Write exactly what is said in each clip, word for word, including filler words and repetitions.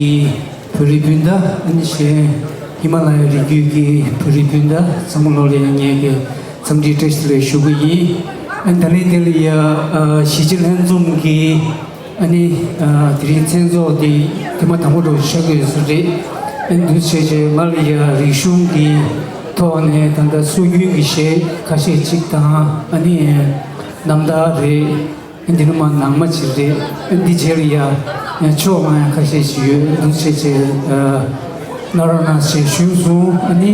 གི་བོད་རིགས་སྤུན་ཟླ། ཨ་ནི་གཞན་ཧི་མ་ལ་ཡའི་རི་རྒྱུད་ཀྱི་བོད་རིགས་སྤུན་ཟླ་ཚང་མ་ལོ་ལ་ཡང་ངས་ཀྱི་འཚམས་འདྲི་བཀྲ་ཤིས་བདེ་ལེགས་ཞུ་གི་ཡིན། ཨ་ནི་ད་ལན་དེ་ལ་ཡ་གཞིས་བྱེས་ལྷན་འཛོམས་ཀྱི་ཨ་ནི་དེ་རིང་མཚན་ཚོགས་འདི་ཐེངས་མ་དང་པོ་འདྲ་ཆགས་ཀྱི་ཡོད་ས་རེད། ཨ་ནི་འདུག་བྱས་བྱས་ང་ལ་ཡ་རིག་གཞུང་གི་ཐོག་ནས་ད་ལྟ་སྲོལ་རྒྱུན་གྱི་གཞས་ཁ་ཤས་ཅིག་དང་ཨ་ནི་རྣམ་ཐར་རེད། འདི་ནི་མ་ནང་མ་ཅིག་རེད། འདི་རྗེས་ལ་ཡ་ཕྱོགས་མང་ཡང་ཁ་ཤས་ཤིག་ཡོད་འདུག་བྱས་བྱས་གནང་རོགས་གནང་ཞེས་ཞུས་སོང་། ཨ་ནི་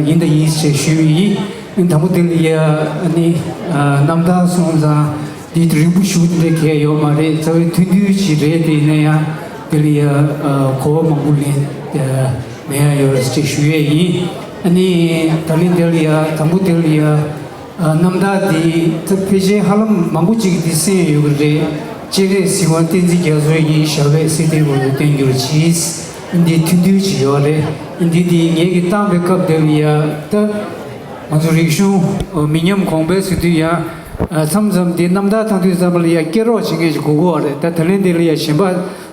ཡིན་དང་ཡིན་ཞེས་ཞུས་པ་ཡིན། དང་པོ་དེ་ལ་ཡ་ཨ་ནི་རྣམ་ཐར་སོང་ཙང་འདི་རིང་པོ་ཞུ་འདི་གལ་ཡོད་མ་རེད། རྩ་བའི་ཐུང་ཐུང་ཅིག་རེད། དེ་ཡིན་ན་ཡང་དེ་ལ་ཡ་གོ་བ་མང་པོ་ལེན་ལེན་ཡ་ཡོད་རེད་ཅེས་ཞུ་ཡས་ཡིན། ཨ་ནི་ད་ལན་དེ་ལ་ཡ་དང་པོ་དེ་ལ་ཡ། རྣམ་ཐར་འདི་ད་ཕལ་ཆེར་ཧ་ལམ་མང་པོ་ཅིག་འདི་གསན་ཡོད་ཀྱི་རེད། སྤྱན་རས་གཟིགས་དབང་བསྟན་འཛིན་རྒྱ་མཚོ་ཡི་ཞབས་པད་སྲིད་མཐའི་བར་དུ་བརྟན་གྱུར་ཅིག་འདི་ཐུང་ཐུང་ཅིག་ཡོད་རེད། འདི་འདི་ངེད་ཀྱིས་བཏང་པའི་སྐབས་དེ་ལ་ཡ་ད་ང་ཚོ་རིག་གཞུང་མི་ཉམས་གོང་འཕེལ་ཟེར་དུས་ཡ་མཚམས་མཚམས་འདི་རྣམ་ཐར་བཏང་དུས་ཙམ་པ་ལ་ཡ་སྐྱེལ་རོགས་བྱེད་མཁན་ཞིག་དགོས་ཀྱི་ཡོད་རེད། ད་ད་ལན་འདི་ལ་ཡ་གཞན་པ་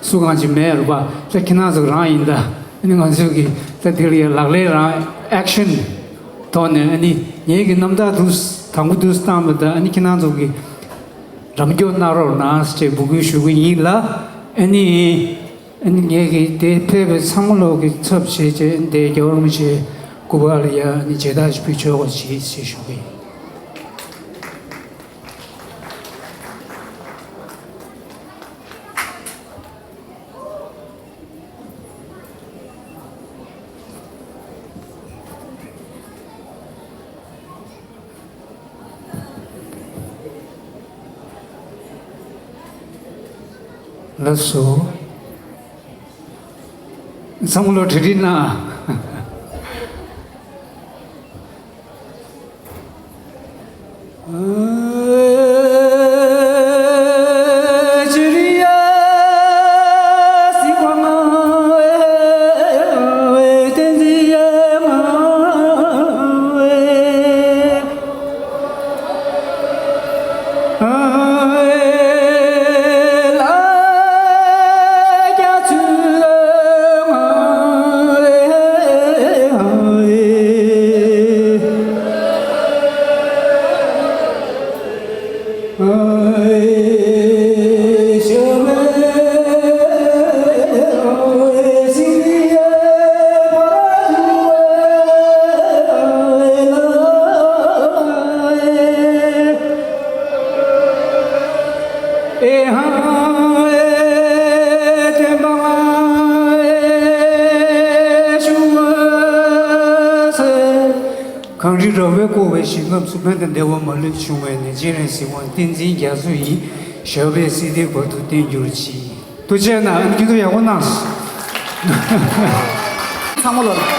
སུ་གང་ཅིག་མེད་རེད་པ། ད་ཁྱེད་རང་ཚོ་རང་ཡིན། ད་ཨ་ནི་ང་ཚོས་ཀྱི་ད་འདི་ལ་ཡ་ལག་ལེན་རང་ཨེག་ཤན་ཐོག་ནས་ཨ་ནི་ངེད་ཀྱི་རྣམ་ཐར་དུ་དང་པོ་དུ་བཏང་བ་དང་ཨ་ནི་ཁྱེད་རང་ཚོ་གི་རམ་སྐྱོར་གནང་རོགས་གནང་ཞེས་འབོད་སྐུལ་ཞུ་གི་ཡིན་ལ། ཨ་ནི་ཨ་ནི་ངེད་ཀྱི་དེ་ཕེབས་པའི་ཚང་མ་ལོག་གི་ཚབ་བྱས་བྱས་འདས་རྒྱལ་བ་རིན་པོ་ཆེ་སྐུ་པར་ལ་ཡ་ཨ་ནི་མཇལ་དར་ཞིག་ཕུལ་ཆོག་པ་བྱེད་ཞེས་ཞུ་གི་ཡིན། ལགས་སོ། ཚང་མ་ལོ་གྲ་སྒྲིག་གནང་། གངས་རི་ར་བས་བསྐོར་བའི་ཞིང་ཁམས་སུ། སྨན་དང་བདེ་བ་མ་ལུས་འབྱུང་བའི་གནས། སྤྱན་རས་གཟིགས་དབང་བསྟན་འཛིན་རྒྱ་མཚོ་ཡི་ཞབས་པད་སྲིད་མཐའི་བར་དུ་བརྟན་གྱུར་ཅིག་ཐུགས་རྗེ་གནང་། ཨ་ནི་སྐྱིད་སྡུག་ཡག་པོ་གནང་། ཚང་མ་ལོ།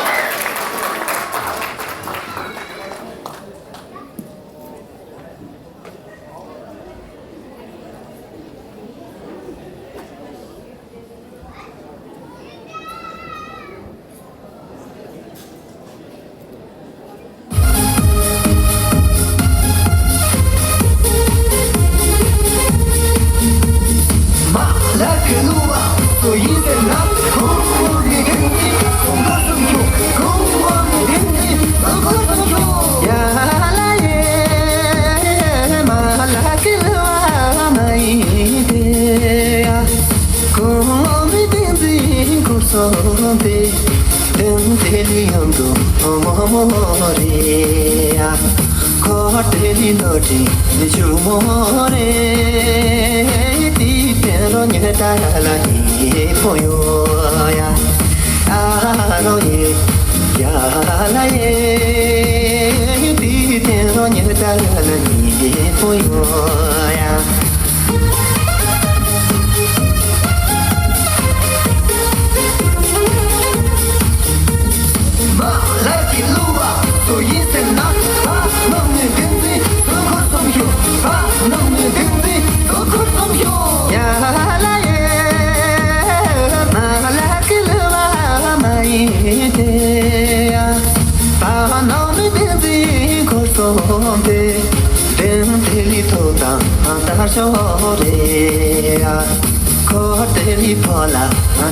དེ་ལི་ཕོ་ལ་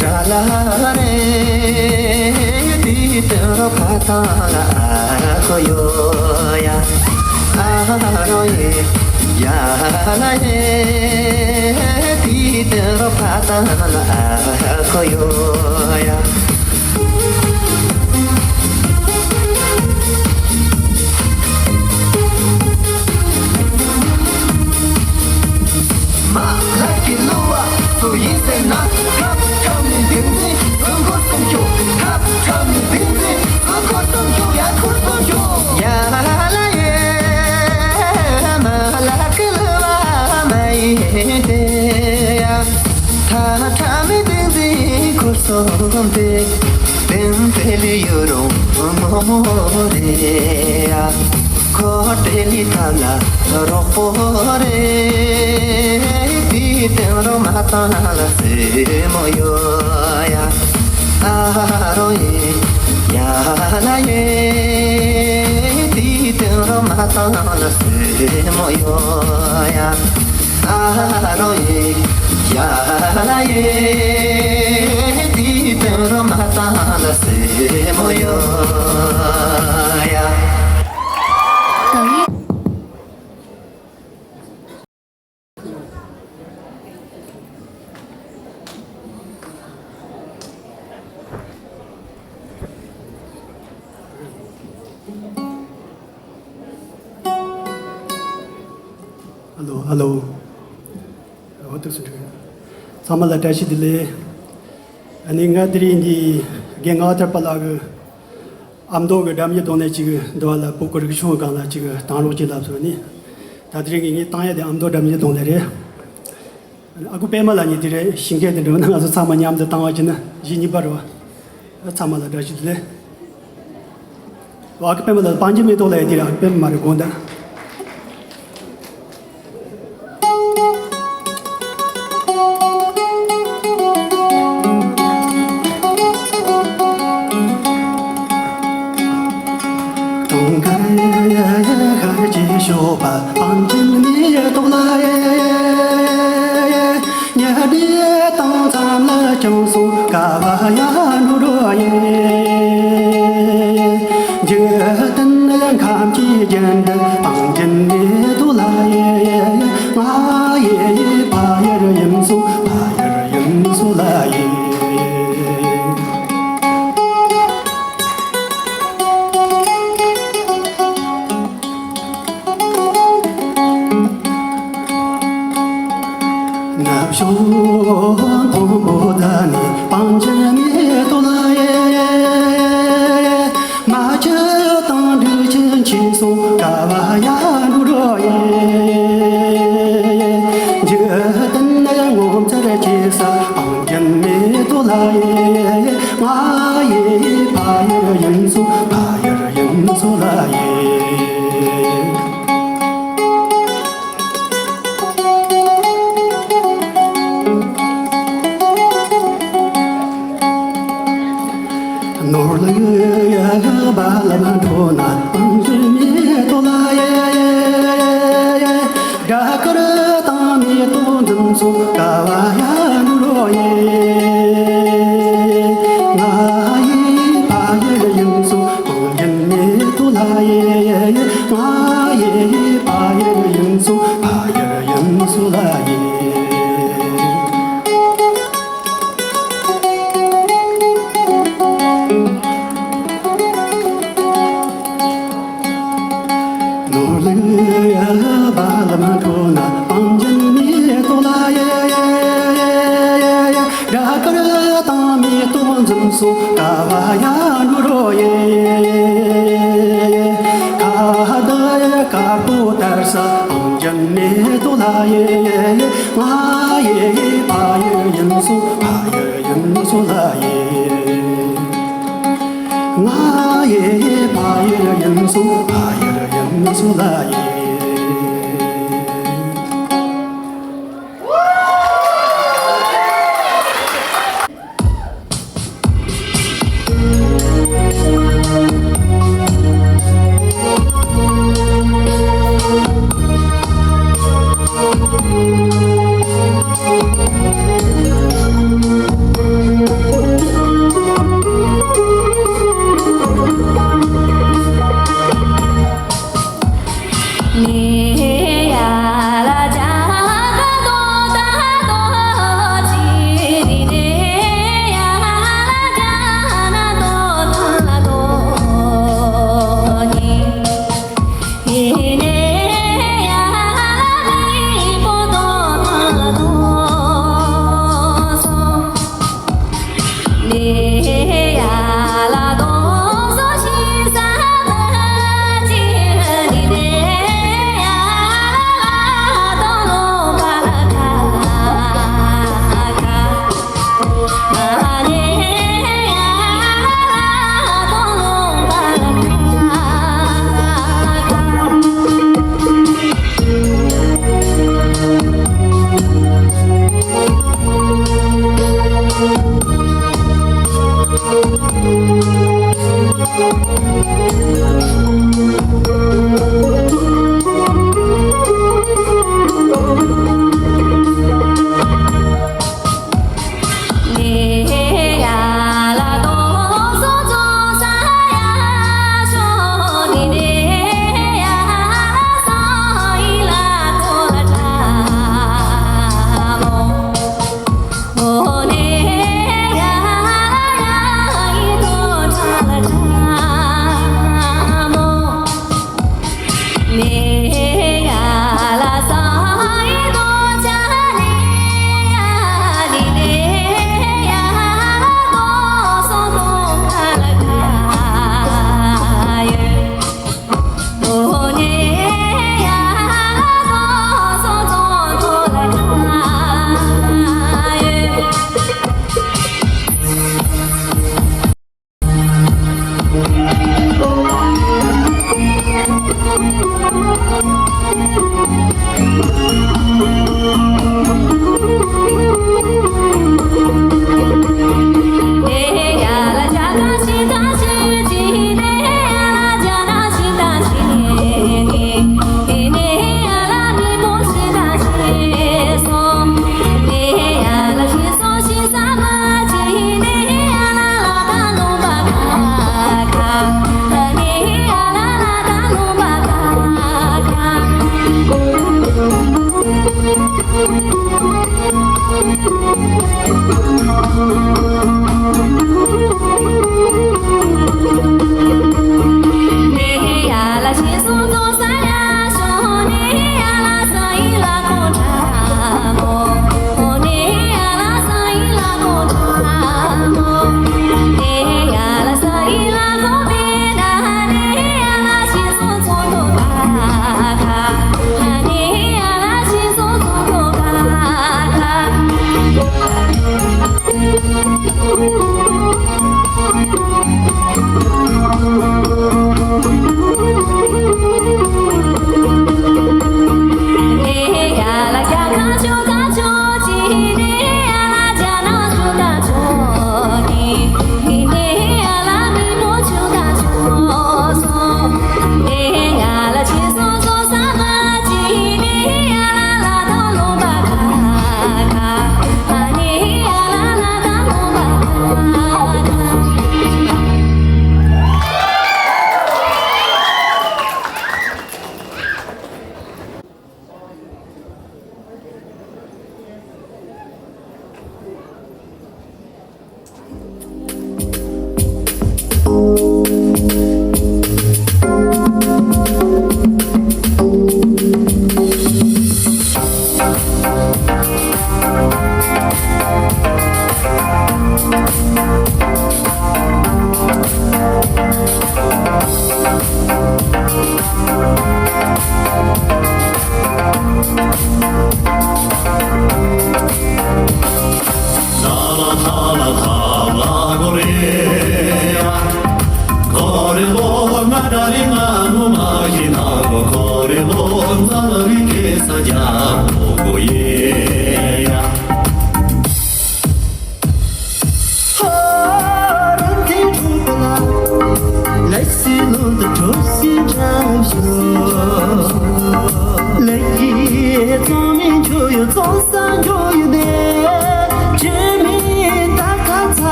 དྲ་ལ་རེ། དེ་དེ་རོ་ཕ་ཐང་ལ་ཨ་ཁོ་ཡོ་ཡ། ཨ་རོ་ཡེ་ཡ་ལ་ཡེ། དེ་དེ་རོ་ཕ་ཐང་ལ་ཨ་ཁོ་ཡོ་ཡ། མ་ལགས་ཀྱི་གླུ་བ་སུ་ཡིན་ཟེར་ན། ཁྲབ་ཁྲབ་ནི་འདིང་འདིང་སུ་འཁོར་སོང་ཤོག་ཁྲབ་ཁྲབ་ནི་འདིང་འདིང་སུ་འཁོར་སོང་ཤོག་ཡ་འཁོར་སོང་ཤོག་ཡ་ལ་ཡེ། མ་ལགས་ཀྱི་གླུ་བ་མ་ཡིན་ཏེ་ཡ། ཁྲབ་ཁྲབ་ནི་འདིང་འདིང་འཁོར་སོང་སྟེ། དེང་དེ་ལི་ཡོད་རུང་ངོ་མོ་རེད་ཡ། ཁོ་དེ་ལི་ཐབས་ལ་རོགས་པོ་རེད། དེའི་སྟེང་རོ་མ་བཏང་ལ་སེ་མོ་ཡོད་ཡ། ཨ་རོ་ཡེ་ཡ་ལ་ཡེ། དེའི་སྟེང་རོ་མ་བཏང་ལ་སེ་མོ་ཡོད་ཡ། ཨ་རོ་ཡེ་ཡ་ལ་ཡེ། དེའི་སྟེང་རོ་མ་བཏང་ལ་སེ་མོ་ཡོད་ཡ། ཧ་ལོ། ཧ་ལོ། འོ་དེ་སུ་འདྲི། ཚང་མ་ལ་བཀྲ་ཤིས་བདེ་ལེགས། ཨ་ནི་ང་དེ་རིང་འདི་རྒན་ངག་ཐར་པ་ལགས་ཀྱི་ཨ་མདོ་གི་སྒྲ་སྙན་རྡུང་ལེན་ཅིག་འདུག་བ་ལ། སྤུ་གུ་རིག་གཞུང་སྒང་ལ་ཅིག་བཏང་རོགས་ཅིག་ལབ་སོང་ནི། ད་དེ་རིང་གི་ངས་བཏང་ཡ་དེ་ཨ་མདོ་སྒྲ་སྙན་རྡུང་ལེན་རེད། ཨ་ཁུ་པད་མ་ལགས་ནི་དེ་རེད། ཤིང་སྐད་དེ་འགྲོ་ན་ང་ཚོ་ཚང་མ་མཉམ་དུ་བཏང་བ་བྱས་ན་གཞི་གཉིས་པ་རེད་བ། ཚང་མ་ལ་བཀྲ་ཤིས་བདེ་ལེགས། ཨ་ཁུ་པད་མ་ལགས་སྤང་རྒྱན་མེ་ཏོག་ལ་ཡ་དེ་རེད། ཨ་ཁུ་པད་མ་མ་རེད་དགོངས་དག་དུང་དཀར་ཡལ་ག་ཅིག་ཤོག་པ་སྤང་རྒྱན་མེ་ཏོག་ལ་ཡ། ཉལ་བསྡད་བཏང་མཚམས་ལ་ཀྱང་སོང་ཀ་བ་ཡ་འགྲོ་འགྲོ་ཡིན། འཇིག་རྟེན་ཁམས་ཀྱི་རྒྱན་འདི་སྤང་རྒྱན་མེ་ཏོག་ལ་ཡེ། ང་ཡི་ཕ་ཡུལ་ཡིན་སོང་། ཕ་ཡུལ་ཡིན་སོང་ལ་ཡེ། ནག་ཕྱོགས་མཐོན་པོ་ད་ནི་སྤང་རྒྱན་མེ་ཏོག་ལ་ཡེ། མ་ཁྱི་དང་འབྲུག་ཁྱི་ཁྱི་སོང་ཀ་བ་ཡ་འགྲོ་འགྲོ་ཡེ། འཇིག་རྟེན་ངོ་མཚར་སྐྱེ་ས་སྤང་རྒྱན་མེ་ཏོག་ལ་ཡེ། ང་ཡི་ཕ་ཡུལ་ཡིན་སོང་། ཕ་ཡུལ་ཡིན་སོང་ལ་ཡེ། ནོར་ལུག་ཡ་རྦ་རླབས་འཕྲོ་ན་སྤང་རྒྱན་མེ་ཏོག་ལ་ཡེ། སྦྲ་དཀར་དང་མེ་ཏོག་འཛུམ་སོང་ཀ་བ་ཡ་འགྲོ་ཡེ། ང་ཡི་ཕ་ཡུལ་ཡིན་སོང་། སྤང་རྒྱན་མེ་ཏོག་ལ་ཡེ། ང་ཡི་ཕ་ཡུལ་ཡིན་སོང་། ཕ་ཡུལ་ཡིན་སོང་ལ་ཡེ། ནོར་ལུག་ཡ་རྦ་རླབས་འཕྲོ་ན་སྤང་རྒྱན་མེ་ཏོག་ལ་ཡེ། སྦྲ་དཀར་དང་མེ་ཏོག་འཛུམ་སོང་ཀ་བ་ཡ་འགྲོ་རོ་ཡེ། ཁ་བརྡ་དཀར་པོ་དར་ས་སྤང་རྒྱན་མེ་ཏོག་ལ་ཡེ། ང་ཡི་ཕ་ཡུལ་ཡིན་སོང་། ཕ་ཡུལ་ཡིན་སོང་ལ་ཡེ། ང་ཡི་ཕ་ཡུལ་ཡིན་སོང་། ཕ་ཡུལ་ཡིན་སོང་ལ་ཡེ།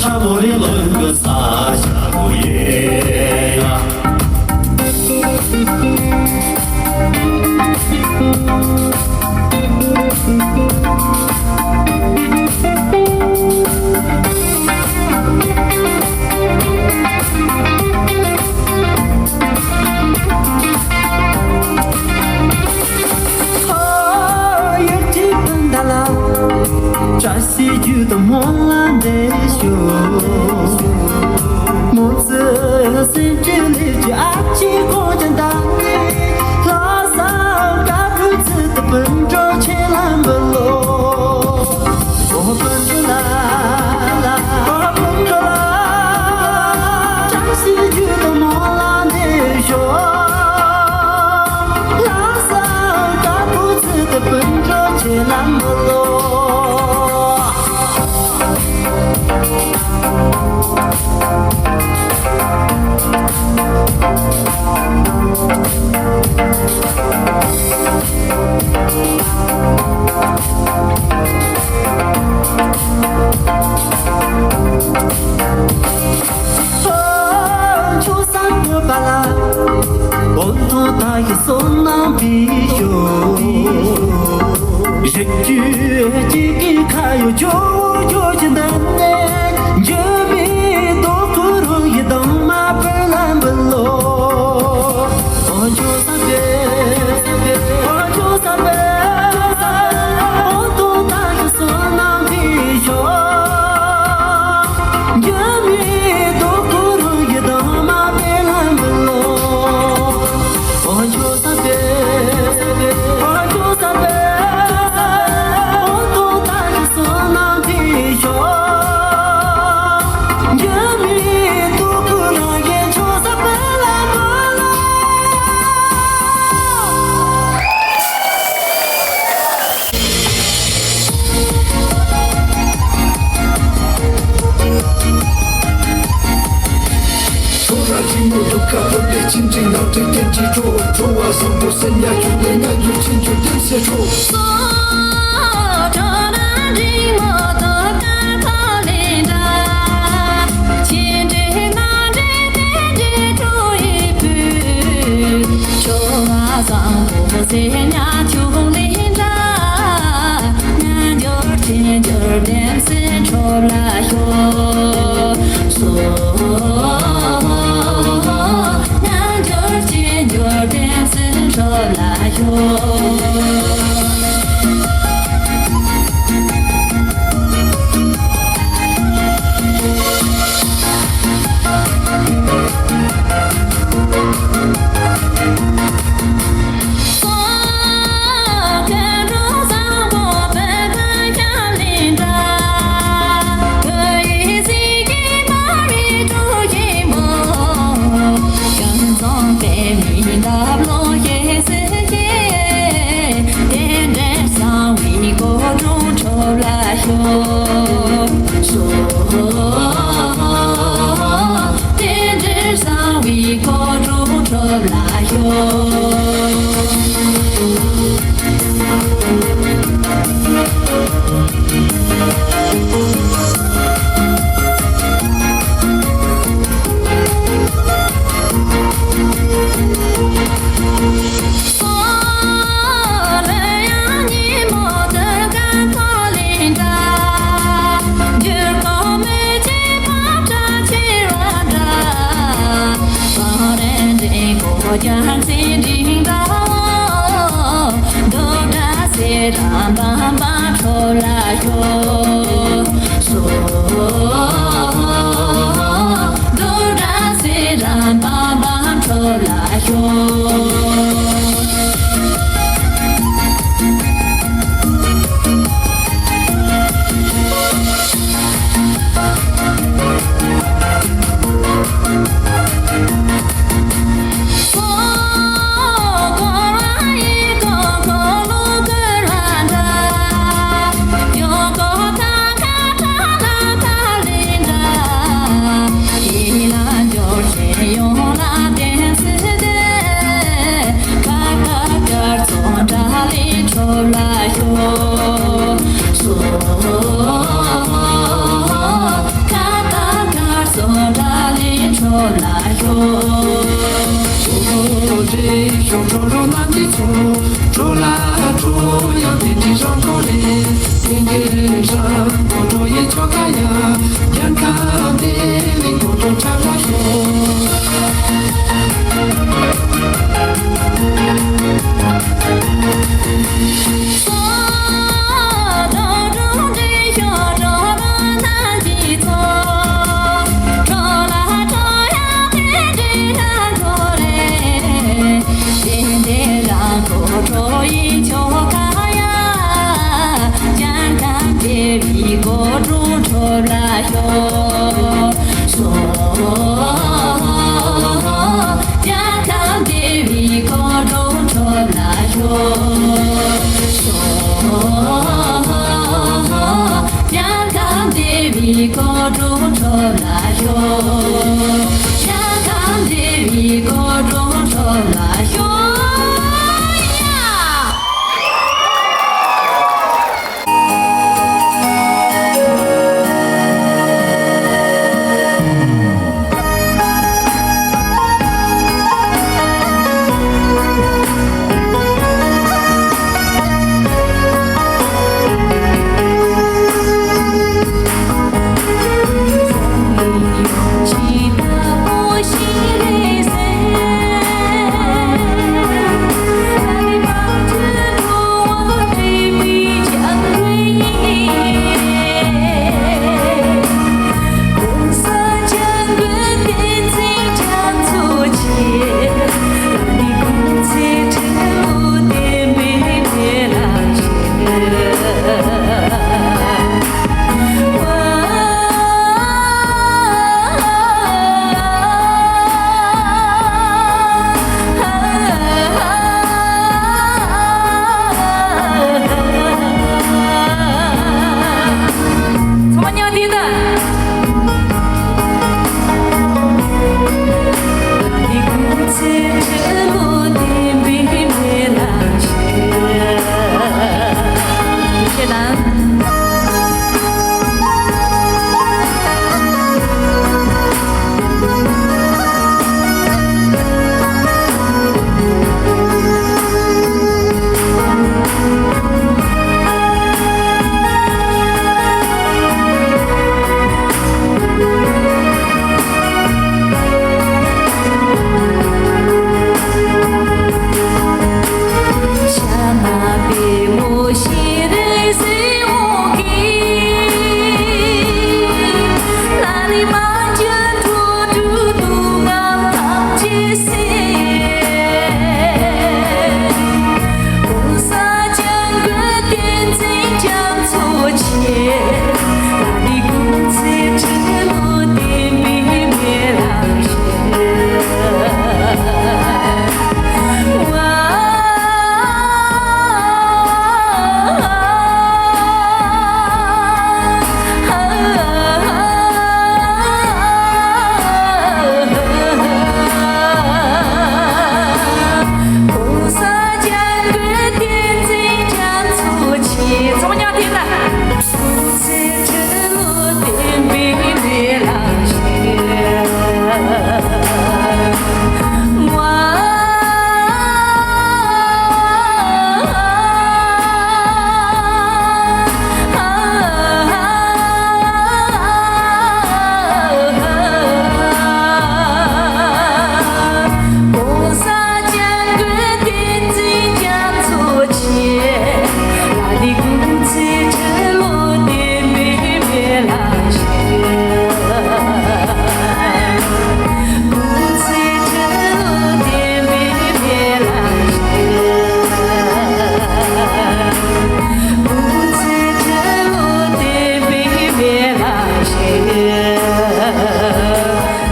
ཆ་བོ་རི་ལོན་གི་ས་ཆ་བོ་ཡེ་ཡ། ཁོ་ཡུལ་གྱི་སྤུན་ཟླ་ལ། བཀྲ་ཤིས་རྒྱུད་དུ་སྨོན་ལམ་འདེབས་ཤོག། མོ་ཙི་སེམས་ཀྱི་ལས་ཀྱི་ཨ་ཅེ་ཁོ་ཀྱང་ད་ནི། ལྷ་ས་དཀར་པོའི་ཚུལ་དུ་སྤུན་གྲོགས་ཁྱེད་ལ་འབུལ་ལོ། ཨོ་སྤུན་གྲོགས་ལ། ཨོ་སྤུན་གྲོགས་ལ། བཀྲ་ཤིས་རྒྱུད་དུ་སྨོན་ལམ་འདེབས་ཤོག། ལྷ་ས་དཀར་པོའི་ཚུལ་དུ་སྤུན་གྲོགས་ཁྱེད་ལ་འབུལ་ལོ། ཆོས་བཟང་པོ་པ་ལ། འོ་ཐོག་ད་ཡི་སོ་ནམ་པི་ཤོ། རིགས་རྒྱུད་ཀྱི་ཀི་ཁ་ཡོ་ཇོ་ཇོ་ཇི་འདི་ནས་འཇུ་མི་དོ་ཁུ་རུ་ཡི་དང་མ་པི་ལམ་བི་ལོ། འོ་ཇོ་ས་པེ། འོ་ཇོ་ས་པེ། འོ་ཐོག་ད་ཡི་སོ་ནམ་པི་ཤོ། འཇུ་མི་དོ་ཁུ་རུ་ཡི་དང་མ་པེ་ལམ་བི་ལོ། འོ་ཇོ་ས་པེ། འོ་ཇོ་ས་པེ། འོ་ཐོག་ད་ཡི་སོ་ནམ་པི་ཤོ། འཇུ་མི་དོ་ཁུ་རུ་ཡི་ཇོ་ས་པེ་ལམ་བི་ལོ། ཚོགས་ར་རིང་མོ་ལུག་ཁ་ལོ་ལེ་ཆིན་ཅིང་ནག་ཁྲི་ཏན་ཅི་ཁྲོ། ཁྲོ་བ་བཟང་པོ་སེམས་ཡ་ཁྱུག་ལེ་ང་ཡུལ་ཆིན་ཆུ་ཏིམ་སེ་ཁྲོ། སོ་ཁྲོ་ར་རིང་མོ་ཐོག་ཁ་ཁོ་ལེ་འདྲ། ཆིན་ཅིང་ནག་ཁྲི་ཏན་ཅི་ཁྲོ་ཡི་བུ། ཁྲོ་བ་བཟང་པོ་སེམས་ཡ་ཁྱུག་ལེ་འདྲ། སྙན་འགྱུར་ཆེན་འགྱུར་ལྡེམ་སེ་ཁྲོ་ལ་ཤོག། སོ། སྙན་འགྱུར་ཆེན་འགྱུར་ལྡེམ་སེ་ཁྲོ་ལ་ཤོག།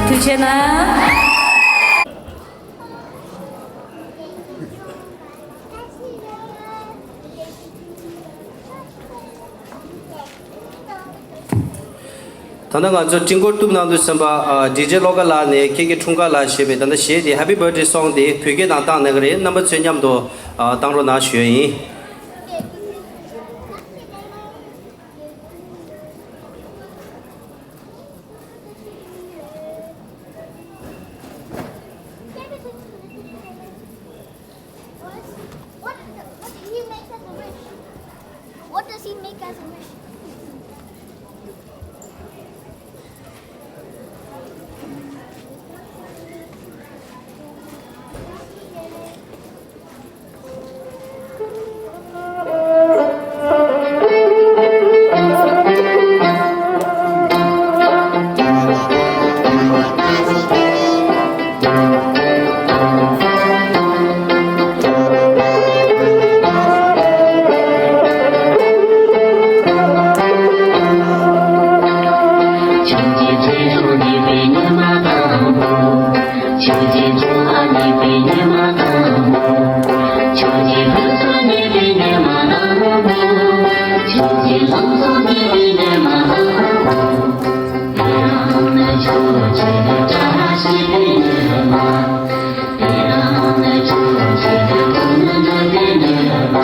ཐུགས་རྗེ་གནང་། ད་ལྟ་ང་ཚོ་སྤྲིན་འཁོར་གཏུབ་གནང་དུས་ཙམ་པ། ཨ། ཌི་ཇེ་བློ་དགའ་ལགས་ནས་ཁྱེད་ཀྱི་འཁྲུངས་སྐར་ལ་ཞེས་པའི་ད་ལྟ་གཞས་དེ་Happy Birthday Song དེ་བོད་སྐད་ནང་བཏང་གནང་གི་རེད། རྣམ་པ་ཚོས་མཉམ་དུ། ཨ། བཏང་རོགས་གནང་ཞུ་ཡ་ཡིན། ཆོས་ཀྱི་ཚེ་སྲོག་གནས་པའི་ཉི་མ་དང་པོ། ཆོས་ཀྱི་འཚོ་བ་གནས་པའི་ཉི་མ་དང་པོ། ཆོས་ཀྱི་ཕུན་སུམ་གནས་པའི་ཉི་མ་དང་པོ། ཆོས་ཀྱི་ལམ་སྲོལ་གནས་པའི་ཉི་མ་དང་པོ། དེ་རིང་ནི་ཆོས་ཀྱི་བཀྲ་ཤིས་པའི་ཉི་མ། དེ་རིང་ནི་ཆོས་ཀྱི་ཐུགས་སྨོན་འདུས་པའི་ཉི་མ།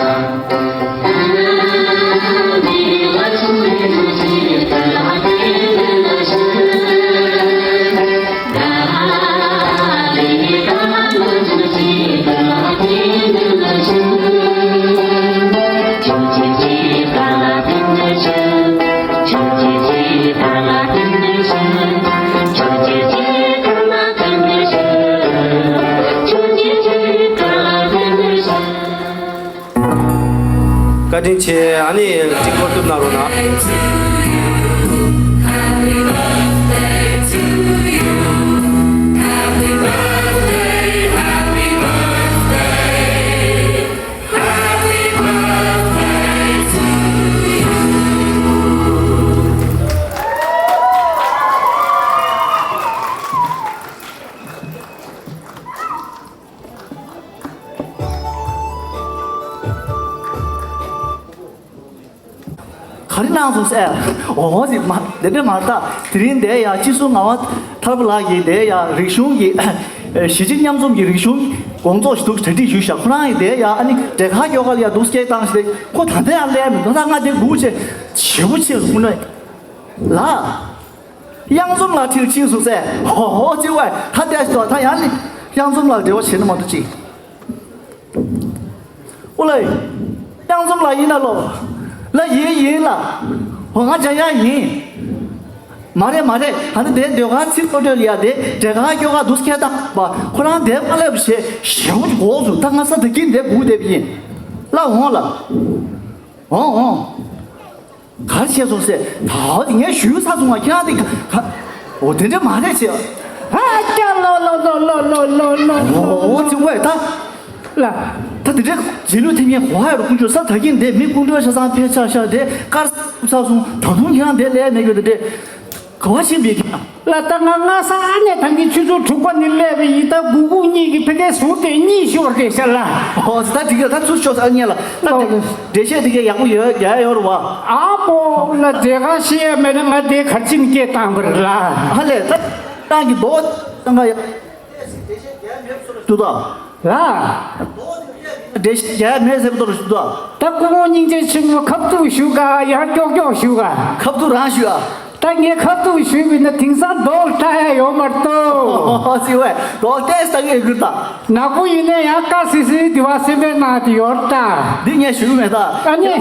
བཀའ་དྲིན་ཆེ། ཨ་ནི་གཅིག་སྐོར་ཐུབ་གནང་རོགས་གནང་། ག་རེ་གནང་སོང་ཟེར། འོ་ཟེར་མ་དེ་འདྲ་མ་རེད། ད་དེ་རིང་འདིར་ཡ་སྤྱི་ཟུར་ངག་དབང་ཐར་པ་ལགས་ཀྱིས་འདིར་ཡ་རིག་གཞུང་གི་གཞིས་བྱེས་མཉམ་འཛོམས་ཀྱི་རིག་གཞུང་དགོང་ཚོགས་ཤིག་འདུག་གྲ་སྒྲིག་ཞུས་ཤག་ཁོ་རང་གིས་འདིར་ཡ་ཨ་ནི་འབྲས་དཀར་སྐྱོ་གར་ལ་ཡ་འདུག་སྐད་བཏང་ཞིག་ཁོ་ད་ལྟ་ཡང་སླེབས་མི་འདུག་ད་ང་འདིར་སྒུག་བྱས་བྱེད་པོ་བྱས་སོང་ཁོ་ན་ལ། གཡང་འཛོམས་ལགས་ཁྲིད་ཕྱིན་སོང་ཟེར། ཧོ་ཧོ་ཅི་བས་ད་ལྟ་ཞིག་ད་ཡང་ནི་གཡང་འཛོམས་ལགས་འབྲེལ་བ་བྱེད་ན་མ་གཏོགས་ཅི། ཨོ་ལེ། གཡང་འཛོམས་ལགས་ཡིན་ན་ལོ། ལ་ཡིན་ཡིན་ལ། ཧོ་ང་འཇམ་དབྱངས་ཡིན། མ་རེད་མ་རེད། ད་ནི་དེ་ཟློས་གར་ཚིག་པོ་ཏོ་ལ་ཡ་དེ་འབྲས་དཀར་སྐྱོ་གར་འདུག་སྐད་བཏང་བ་ཁོ་རང་དེ་མ་སླེབས་བྱས་ཞེ་པོ་འགོག་སོང་། ད་ང་ས་ད་གིན་དེ་སྒུག་བསྡད་པ་ཡིན། ལ་འོང་ལ། འོང་འོང་། ག་རེ་བྱས་སོང་ཟེར། ད་ངས་ཞུས་ཚར་སོང་བ་ཁྱེད་རང་དེ་ག་ག་འོ་དེ་འདྲ་མ་རེད་ཟེར། ཨ་ཅག་ལོ་ལོ་ལོ། འོ་འོ་ཅི་བས་ད། ལ། ད་དེ་འདྲ་རྗེས་ལུས་ཐེབས་མཁན་གོ་ཧ་ཡོད་ཀུན་སྤྱོད་ས་ད་གིན་དེ་མི་ཀུན་སྤྱོད་ཆ་ཚང་ཕལ་ཆེར་ཤ་དེ་དཀར་ཚར་སོང་། ད་དུང་ཁྱེད་རང་དེ་ལས་མེད་གི་དེ་འདྲ་ག་བ་ཕྱིན་པའི་ཁྱེད་རང་། ལ་ད་ང་སྔ་ས་ཨ་ནེ་ཐང་གི་ཆུ་ཚོད་དྲུག་པ་ནས་སླེབས་པ་ཡིན། ད་སྒུག་སྒུག་གཉིད་ཀྱི་ཕ་གིའི་ཟུར་དེ་གཉིད་ཤོར་བསྡད་ཤག་ལ། ཨོ་ད་འགྲིག་གི། ད་ཚུར་ཤོག་ཨ་ཉེ་ལ། ད་ཨོ་འགྲེལ་བཤད་དེ་ག་ཡག་པོ་ཡོད་རྒྱག་ཡོད་རེད་བ། ཨ་པོ་ལ་འདྲེ་ག་ཤེས་ཡ་མེད་ན་ང་དེ་གར་ཕྱིན་སྐད་བཏང་བ་རེད་ལ། ཧ་ལས་ད་ཏང་གི་རྡོ་ཏང་ག་ཡ། ཏུ་ད། ལ། འགྲེལ་བཤད་རྒྱག་ཡ་མེད་ཟེར་བ་ཏོ་རུ་ཞུ་ད། ད་སྐུ་ངོ་སྙིང་རྗེ་ཆེན་པོ་ཁབ་ཏུ་ཞུ་ག་ཡང་ཀྱོག་ཀྱོག་ཞུ་ག་ཁབ་ཏུ་རང་ཞུ་ཨ། ད་ངས་ཁ་ཐུག་ཞུས་པ་ཡིན་ན་དེང་སང་རྡོག་ལྟ་ཡ་ཡོད་མ་གཏོགས། ཨོ་ཟི་ཝེ་རྡོག་ལྟས་ལྟ་གི་ཡོད་ད། ནག་པོ་ཡིན་ན་ཡང་དཀར་སིལ་སིལ་དེ་བ་སེམས་པའི་ནང་དུ་ཡོད་ད། འདི་ངས་ཞུས་མེད་ད། ཨ་ནི།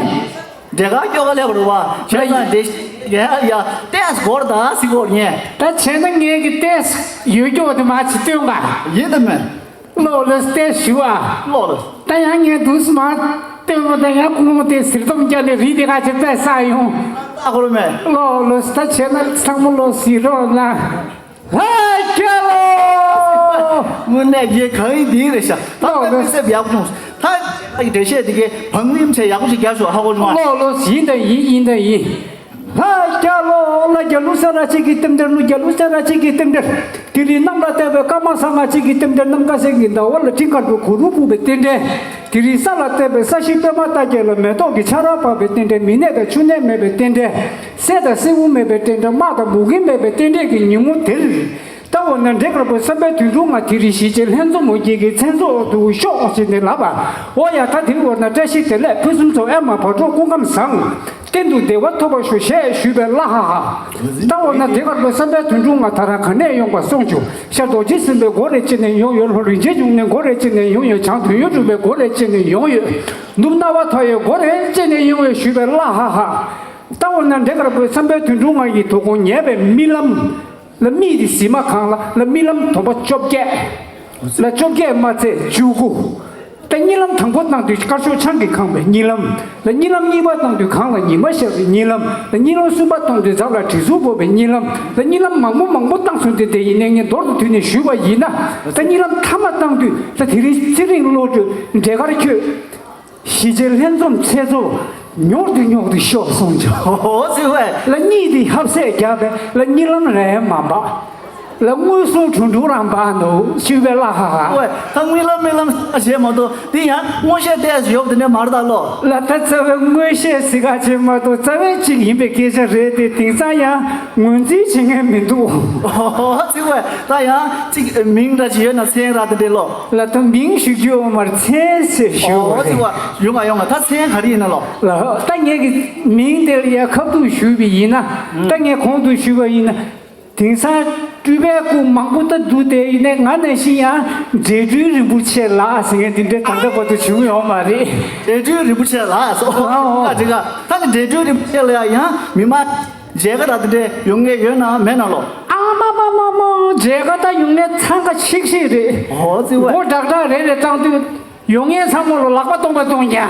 འདྲེ་ག་སྐྱོ་ག་ལེ་བ་རུ་བ་བྱས་ཙང་འདྲེ་ཡ་ཡ་ལྟས་སྒོར་ད་སི་སྒོར་ཉེ། ད་བྱས་ན་ངས་ཀྱི་ལྟས་ཡོད་སྐྱོ་དེ་མ་ཆི་སྟོན་ག་ཡིན་ད་མེད། ལོ་ལོ་སྟེ་ཞུ་ཨ། ལོ་ལོ། ད་ཡང་ངས་དུས་མ་སྟོན་པ་ད་ཡང་ཁོང་དེ་ཟིལ་གཏམ་རྒྱག་ནས་རིགས་དེ་ག་ཆེ་པས་ས་ཡོང་། ཨ་ཁོ་རོ་མེ། ལོ་ལོ་ད་བྱས་ན་ཚང་མ་ལོ་ཟིལ་རོགས་ན། ཧ་ཀྱ་ལོ། དངོས་གནས་རྒྱལ་གང་ཡིན་དེ་རེད་ཤག་ད་ལོ་ལོ། ད་སེབ་ཡག་པོ་བྱུང་། ད་ཨ་ཡི་འགྲེལ་བཤད་དེ་གའི་བང་རིམ་ཆེ་ཡག་པོ་ཞིག་རྒྱག་ཤོག་ཧ་གོ་བྱུང་ཨ། ལོ་ལོ་ཡིན་ད་ཡིན་ཡིན་ད་ཡིན། ལྷ་རྒྱལ་ལོ་ལ་རྒྱལ་ལུ་ས་ར་ཅིག་གི་རྟེན་འབྲེལ་ལུ་རྒྱལ་ལུ་ས་ར་ཅིག་གི་རྟེན་འབྲེལ། དེ་རིང་གནམ་ལ་བལྟས་པའི་སྐར་མ་ས་ང་ཅིག་གི་རྟེན་འབྲེལ་གནམ་ཁ་ཟེར་གྱི་ཟླ་བ་ལ་སྤྲིན་དཀར་པོའི་གུ་རུ་སྤུབས་པའི་རྟེན་འབྲེལ། དེ་རིང་ས་ལ་བལྟས་པའི་ས་གཞི་པད་མ་རྟ་བརྒྱད་ལ་མེ་ཏོག་གི་ཆར་པ་བབས་པའི་རྟེན་འབྲེལ། མི་ནད་དང་ཆུ་ནད་མེད་པའི་རྟེན་འབྲེལ། སྲས་དང་སྲས་བུ་མེད་པའི་རྟེན་འབྲེལ། དམག་དང་མུ་གེ་མེད་པའི་རྟེན་འབྲེལ་གྱི་ཉིན་མོ་དེར། ད་འོ་ན་འདྲེ་དཀར་པོའི་བསམ་པའི་དོན་དུ་ང་དེ་རིང་གཞིས་བྱེས་ལྷན་འཛོམས་མུ་གེ་གི་མཚན་ཚོགས་འོག་ཏུ་ཤོག་ཅེས་ནས་ལབ་པ། འོ་ཡ་ད་དེ་འོ་ན་བཀྲ་ཤིས་བདེ་ལེགས་ཕུན་སུམ་ཚོགས་ཨེ་མ་བག་དྲོ་སྐུ་ཁམས་བཟང་། གཏན་དུ་བདེ་བ་ཐོབ་པར་ཤོག་ཞེས་ཞུས་པའི་བླ་ཧ་ཧ། ད་འོ་ན་འདྲེ་དཀར་པོའི་བསམ་པའི་དོན་དུ་ང་ད་རང་ག་ནས་ཡོང་པ་སོང་བྱུང་། ཤར་རྡོ་རྗེ་སེམས་དཔའི་སྒོ་རེ་ཕྱེ་ནས་ཡོང་ཡོད། ལྷོ་རིན་ཆེན་འབྱུང་གནས་སྒོ་རེ་ཕྱེ་ནས་ཡོང་ཡོད། བྱང་དོན་ཡོད་གྲུབ་པའི་སྒོ་རེ་ཕྱེ་ནས་ཡོང་ཡོད། ནུབ་སྣང་བ་མཐའ་ཡས་སྒོ་རེ་ཕྱེ་ནས་ཡོང་ཡོད་ཞུས་པའི་བླ་ཧ་ཧ། ད་འོ་ན་འདྲེ་དཀར་པོའི་བསམ་པའི་དོན་དུ་ང་ཡི་དོ་དགོང་ཉལ་བའི་རྨི་ལམ། ལ་རྨིས་ཏེ་གཟིམ་མ་ཁང་ལ་ལ་རྨི་ལམ་དོམ་པ་བཅོ་བརྒྱད། ལ་བཅོ་བརྒྱད་མ་ཚད་བཅུ་དགུ། ད་གཉིད་ལམ་དང་པོ་བཏང་དུས་དཀར་ཕྱོགས་ཆང་གིས་ཁེངས་པའི་གཉིད་ལམ། ལ་གཉིད་ལམ་གཉིས་པ་བཏང་དུས་གངས་ལ་ཉི་མ་ཤར་བའི་གཉིད་ལམ། ལ་གཉིད་ལམ་གསུམ་པ་བཏང་དུས་འཛམ་ལ་དྲི་ཟུར་བབས་པའི་གཉིད་ལམ། ལ་གཉིད་ལམ་མང་པོ་མང་པོ་བཏང་སོང་སྟེ་དེ་ཡིན་ནའི་ངས་མདོར་དུ་བསྡུས་ནས་ཞུས་པ་ཡིན་ན། ད་གཉིད་ལམ་མཐའ་མ་བཏང་དུས་ད་དེ་རིང་ཚེ་རིང་བློ་གྲོས་འདྲེ་དཀར་ཁྱོད། གཞིས་བྱེས་ལྷན་འཛོམས་ཚེ་སྲོག་ མྱུར་དུ་མྱུར་དུ་ཤོག་གསུངས་བྱུང་། ཨོ་ཙི་ཝེ། ལ་གཉིད་དེ་ཧབ་སེ་བརྒྱབ་པས་ལ་གཉིད་ལམ་རེ་མ་འབག་ལ་མངོན་སུམ་དྲུང་དྲུང་རང་འབག་འདུག་ཞུས་པས་ལ་ཧ་ཧ། ཝེ། ད་དངུལ་ལམ་མིག་ལམ་ཟེར་བྱས་མ་གཏོགས་དེ་ཡང་མངོན་ཤེས་ཏོག་ཙམ་ཡོད་དེ་ནས་མ་རེད་ད་ལོ། ལ་ད་རྩ་བའི་མངོན་ཤེས་ཟེར་ག་བྱས་མ་གཏོགས་རྩ་བའི་གཅིག་ཡིན་པའི་སྐད་ཆ་རེད་དེ། དེང་སང་ཡང་ངོས་འཛིན་བྱེད་མཁན་མི་འདུག་ཨོ་ཙི་ཝེ། ད་ཡང་གཅིག་མིང་འདྲ་ཅིག་ཡོད་ན་མཚན་ར་དེ་འདྲས་ལོ། ལ་ད་མིང་ཞུ་རྒྱུ་ཡོད་མ་རེད། མཚན་ཟེར་ཞུ་ཨོ་ཙི་རེད། ཝེ། ཡོང་ང་ཡོང་ང་། ད་མཚན་ག་རེ་ཡིན་ན་ལོ། ལ་ད་ངེད་ཀྱི་མིང་དེ་ལ་ཡ་ཁ་ཐུག་ཞུས་པ་ཡིན་ན། ད་ངས་གོང་དུ་ཞུས་པ་ཡིན་ན། དེང་སང་སྤྲུལ་པའི་སྐུ་མང་པོ་ད་འདུག་དེ་ཡིན་ནའི་ང་ནང་བཞིན་ཡང་འབྲས་སྤྲུལ་རིན་པོ་ཆེ་ལགས་ཟེར་མཁན་དེ་འདྲའི་ད་ལྟ་བར་དུ་བྱུང་ཡོད་མ་རེད། འབྲས་སྤྲུལ་རིན་པོ་ཆེ་ལགས་སོ། ཨ་ཨོ། ད་འདྲ་ག་ད་ནི་འབྲས་སྤྲུལ་རིན་པོ་ཆེ་ལ་ཡང་མི་མང་མཇལ་ཁ་ད་དེ་འདྲ་ཡོང་མཁན་ཡོད་ན་མེད་ན་ལོ། ཨ་མ་མ་མ་མ། མཇལ་ཁ་ད་ཡོང་མཁན་འཚང་ཁ་ཤིག་ཤིག་རེད། ཨོ་ཙི་ཝེ། མགོ་བྲག་བྲག་རེ་རེ་བཏང་དུས། ཡོང་མཁན་ཚང་མ་ལ་ལག་པ་སྟོང་པ་སྟོང་ཀྱང་།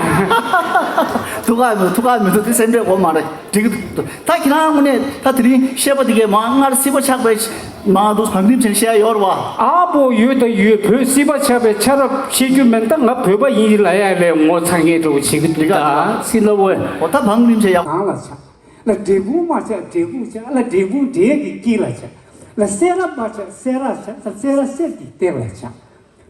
ཐུགས་ཁག་མི་འདུག་ཐུགས་ཁག་མི་འདུག་དེ་སེམས་ཁྲལ་དགོས་མ་རེད། འགྲིག་གི་འདུག་ད་ཁྱེད་རང་དངོས་གནས་ད་དེ་རིང་བཤད་པ་དེ་གས་མ་སྔར་སྲིད་པ་ཆགས་པའི་མ་འདུག་བང་རིམ་ཆེན་བཤད་ཡོད་རེད་བ། ཨ་པོ་ཡོད་ད་ཡོད། བོད་སྲིད་པ་ཆགས་པའི་ཆ་རབས་བཤད་རྒྱུ་མིན། ད་ང་བོད་པ་ཡིན་ལ་ཡ་ལས་ངོ་ཚ་ངེས་འགྲོ་བྱེད་ཀྱི་འདུག་ད་སྲིད་ལ་འོས། འོ་ད་བང་རིམ་ཆེན་ཡག་གང་ལ་ཆགས་ལ་འབྲས་སྤུངས་མ་ཆགས་འབྲས་སྤུངས་ཆགས་ལ་འབྲས་སྤུངས་འབྲས་ཀྱི་དཀྱིལ་ལ་ཆགས་ལ་སེ་ར་མ་ཆགས་སེ་ར་ཆགས་ལ་སེ་ར་གསེར་གྱི་གཏེར་ལ་ཆགས།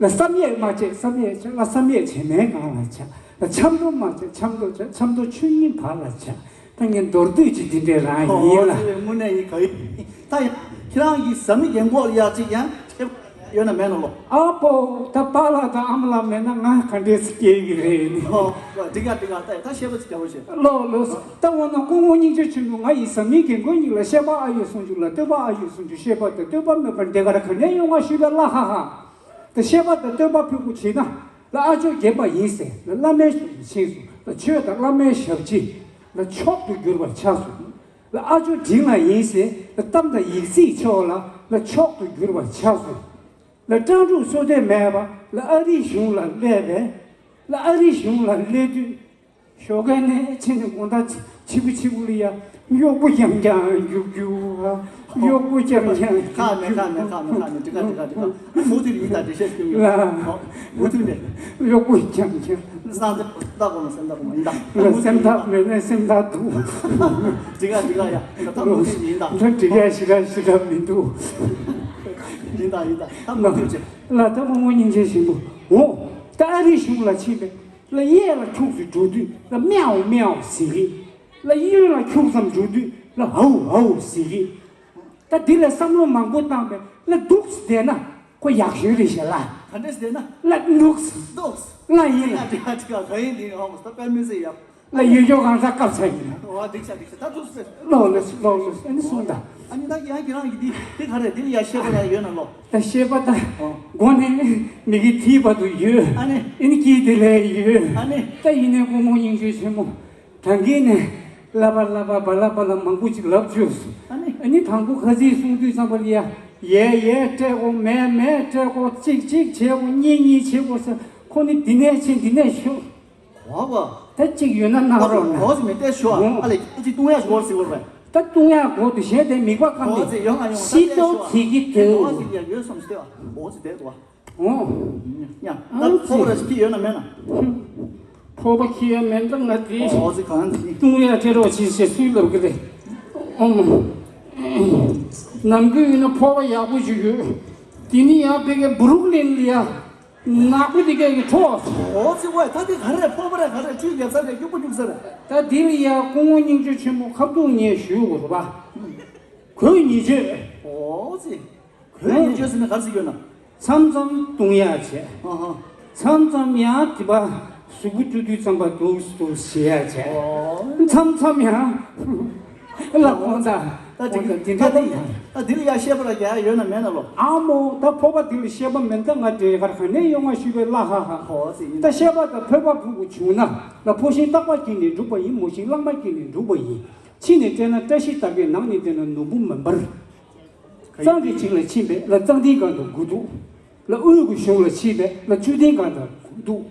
ལ་བསམ་ཡས་མ་བྱས་བསམ་ཡས་བྱས་ལ་བསམ་ཡས་བྱེ་མའི་སྒང་ལ་བྱས། ལ་ཆབ་མདོ་མ་བྱས་ཆབ་མདོ་བྱས་ཆབ་མདོ་ཆོས་ཉིད་བར་ལ་བྱས། ད་ངས་མདོར་བསྡུས་ཀྱི་འདི་འདྲའི་རང་ཡིན་ལ། ཨོ་དངོས་གནས་ཡིན་ག་ཡིན། ད་ཡང་ཁྱེད་རང་གི་བཟའ་མི་རྒན་གོག་ལ་ཡ་གཅིག་ཡང་ཁྱེད་ཡོད་ན་མེད་ན་ལོ། ཨ་པོ་ད་པཱ་ལགས་དང་ཨ་མ་ལགས་མེད་ན་ང་ག་འདྲས་སུ་སྐྱེ་གི་རེད་ནི། ཨོ་འགྲིག་ག་འགྲིག་ག་ད་ད་བཤད་པ་ཅིག་རྒྱག་རོགས་བྱེད། ལོ་ལོ། ད་འོ་ན་སྐུ་ངོ་སྙིང་རྗེ་ཆེན་པོ་ང་ཡི་བཟའ་མི་རྒན་གོག་གཉིས་ལ་བཤད་པ་ཨ་ཡོད་གསུང་རྒྱུ་ལ་བསྟོད་པ་ཨ་ཡོད་གསུང་རྒྱུ། བཤད་པ་དང་བསྟོད་པ་མེད་པར་འདི་གར་ག་ནས་ཡོང་བ་ཞུས་པས་ལ་ཧ་ཧ། ད་བཤད་པ་དང་བསྟོད་པ་ཕུལ་དགོས་བྱས་ན་ལ་ཨ་ཇོ་རྒན་པ་ཡིན་ཟེར་ལ་བླ་མའི་ཞབས་ཀྱིས་ཕྱིན་སོང་། ལ་ཆོས་དང་བླ་མའི་ཞབས་ཕྱི་ལ་མཆོག་ཏུ་གྱུར་པར་ཆགས་སོང་། ལ་ཨ་ཇོ་འབྲིང་ལ་ཡིན་ཟེར་ལ་གཏམ་དང་ཡིག་རྩིས་ཕྱོགས་ལ་ལ་མཆོག་ཏུ་གྱུར་པར་ཆགས་སོང་། ལ་སྤྲང་ཕྲུག་བསོད་བདེ་མེད་པ་ལ་ཨ་རིའི་གཞུང་ལ་སླེབས་པས། ལ་ཨ་རིའི་གཞུང་ལ་སླེབས་དུས། ཞོགས་ཀས་ནས་ཕྱིན་ནས་དགོང་དག་ཕྱི་པོ་ཕྱི་པོ་ལ་ཡ་གཡོག་པོ་རྐྱང་རྐྱང་རྒྱུག་རྒྱུག་གཡོག་པོ་རྐྱང་རྐྱང་ཁ་ནས་ཁ་ནས་ཁ་ནས་ཁ་ནས་འགྲིག་ག་འགྲིག་ག་འགྲིག་ག་མུ་མཐུད་ཡིན་ད་འགྲེལ་བཤད་ཞུ་ཡོད། ལ་མུ་མཐུད་ནས་གཡོག་པོ་རྐྱང་རྐྱང་སེམས་ཐག་གོ་མ་སེམས་ཐག་གོ་མ་ཡིན་ད་ལ་སེམས་ཐག་མེད་ན་སེམས་ཐག་འདུག་འགྲིག་ག་འགྲིག་ག་ཡ་ད་མུ་མཐུད་ཡིན་ད་ད་འགྲིག་ཡ་ཞི་ར་ཞི་ར་མི་འདུག་ཡིན་ད་ཡིན་ད་ད་མུ་མཐུད་བྱེད། ལ་ད་མོ་མོ་སྙིང་རྗེ་ཆེན་པོ་འོ་ད་ཨ་རིའི་གཞུང་ལ་ཕྱིན་པས། ལ་གཡས་ལ་ཁྱུག་ཙམ་འགྲོ་དུས་ལ་མེའོ་མེའོ་ཟེར་གི། ལ་གཡོན་ལ་ཁྱུག་ཙམ་འགྲོ་དུས་ལ་ཧའུ་ཧའུ་ཟེར་གི། ད་འདི་ལ་བསམ་བློ་མང་པོ་བཏང་བས་ལ་འདུག་སེ་བསྡད་ན་ཁོ་ཡག་ཤོས་རེད་ཤག་ལ། ག་འདྲས་བསྡད་ན། ལ་འདུག་སེ། འདུག་སེ། ལ་ཡིན་ལ། ཡ་དྲི་ག་དྲི་ག་ག་ཡིན་འདི་ཧོ་མོ་ད་དཔེ་མི་སྲིད་ཡ། ལ་ཡོད་ཡོད་གང་ཟག་སྐབས་ཚ་ཡིན་ན། ཨོ་འགྲིག་ཤག་འགྲིག་ཤག་ད་འདུག་སེ། ལོག་ལོག་ལོག་ལོག་ཨ་ནི་སོང་ད། ཨ་ནི་ད་ཡང་ཁྱེད་རང་གི་འདི་འདི་ག་རེ་འདི་ལ་ཡ་ཤེས་པ་ཡ་ཡོད་ན་ལོ། ད་ཤེས་པ་ད། ཨོ། མགོ་ནས་མིག་གི་མཐིལ་བར་དུ་ཡོད། ཨ་ནི། ཨ་ནི་དཀྱིལ་དེ་ལས་ཡོད། ཨ་ནི། ད་ཡིན་ནའི་སྐུ་ངོ་སྙིང་རྗེ་ཆེན་མོ། གྲང་གིན་ནས་ལབ་པ་ལབ་པ་བ་ལབ་པ་ལ་མང་པོ་ཅིག་ལབ་བཅུག་སོང་། ཨ་ནི། ཨ་ནི་དང་པོ་ཁ་ཚིག་གསུང་དུས་ཙམ་པ་ལ་ཡ། ཡས་ཡས་སྤྲད་དགོས། མས་མས་སྤྲད་དགོས། གཅིག་གཅིག་བྱེད་དགོས། གཉིས་གཉིས་བྱེད་དགོས་ཟེར། ཁོ་ནི་འདི་ནས་ཕྱིན་འདི་ནས་ཤོག་གོ་བ། ད་གཅིག་ཡོད་ན་གནང་རོགས་གནང་། གོ་བ་ཟེར་མི་ལྟས་ཤོག་ཨ་ལས་ཅི་བཏུང་ཡ་ཞོར་ཟེར་བར་བས། ད་བཏུང་ཡ་གོ་དུ་གཞན་དེ་མིག་པ་ཁམས་གོ་བ་ཟེར་ཡོང་ང་ཡོང་ང་ད་ཤི་ལྟས་ཏོ་ཤོག་ཁྱི་གི་གོ་བ་དུ་ཟེར་ཡ་ཡོད་བསམ་ཞིག་ལྟས་བ་གོ་བ་ཟེར་བསྡད་འདུག་བ། ཨོ། ཡ་ད་ཨང་ཕོ་བ་ར་ཞིག་ཁྱི་ཡོད་ན་མེད་ན། ཕོ་བ་ཁྱི་ཡ་མེད་ན་ང་དེ་གོ་བ་ཟེར་གང་ཟེར་ནི། བཏུང་ཡ་སྤྲད་རོགས་གྱིས་ཞེས་སུས་ལབ་གི་རེད། ཨོ་མ། ནམ་རྒྱུན་ཡིན་ན་ཕོ་བ་ཡག་པོ་ཞིག་ཡོད། དེ་ནི་ཡང་ཕ་གི་སྦུ་རུག་ལིན་ལ་ཡ། ནག་པོ་དེ་གས་ཀྱི་ཁྲོ། ཨོ་ཙི་ཝེ། ད་དེ་ག་རེ་ཕོར་པ་རེད། ག་རེ་ཁྲུས་རྒྱབ་ས་རེད། སྐྱུག་པ་སྐྱུག་ས་རེད། ད་དེ་ལ་ཡ་སྐུ་ངོ་སྙིང་རྗེ་ཆེན་མོ་ཁ་ཐུག་ངས་ཞུ་དགོས་རེད་པ། གོས་ཉིས་བརྗོད། ཨོ་ཙི། གོས་ཉིས་བརྗོད་ཟེར་ན་ག་རེ་ཟེར་གྱི་ཡོད་ན། མཚམས་མཚམས་བཏུང་ཡག་བྱས། ཨ་ཧ། མཚམས་མཚམས་ཡང་དེ་པ་གཟུགས་པོ་བཀྲུ་དུས་ཙམ་པ་འདུག་འདུག་བྱེད་ཡག་བྱས། ཨོ། མཚམས་མཚམས་ཡང་། ལ་ཁོང་ཚ། ད་དེ་ཁོང་ཚ་དེ་འདྲ་ད་དེ་ད་དེ་ལ་ཡ་བཤད་པ་ར་རྒྱག་ཡ་ཡོད་ན་མེད་ན་ལོ། ཨ་མོ་ད་ཕོར་པ་དེ་ལ་བཤད་པ་མེད་ད་ང་འདྲེ་གར་ག་ནས་ཡོང་ང་ཞུས་པའི་ལ་ཧ་ཧ། ཧོ་ཟེར་ཡིན། ད་བཤད་པ་ད་ཕོར་པ་ཕུང་པོ་བྱུང་ན་ལ་ཕོ་ཤིང་རྟག་པ་སྐྱེས་ནས་འགྲུབ་པ་ཡིན། མོ་ཤིང་གླང་མ་སྐྱེས་ནས་འགྲུབ་པ་ཡིན། ཕྱི་ནས་སྤྲད་ན་བཀྲ་ཤིས་རྟགས་བརྒྱད། ནང་ནས་སྤྲད་ན་ནོར་བུ་མེ་འབར། གཙང་གི་བྱིངས་ལ་ཕྱིན་པས་ལ་གཙང་ཏིའི་སྒང་དུ་སྒུག་འདུག་ལ་དབུས་ཀྱི་གཞུང་ལ་ཕྱིན་པས་ལ་བཅུད་ལྡན་སྒང་དུ་སྒུག་འདུག་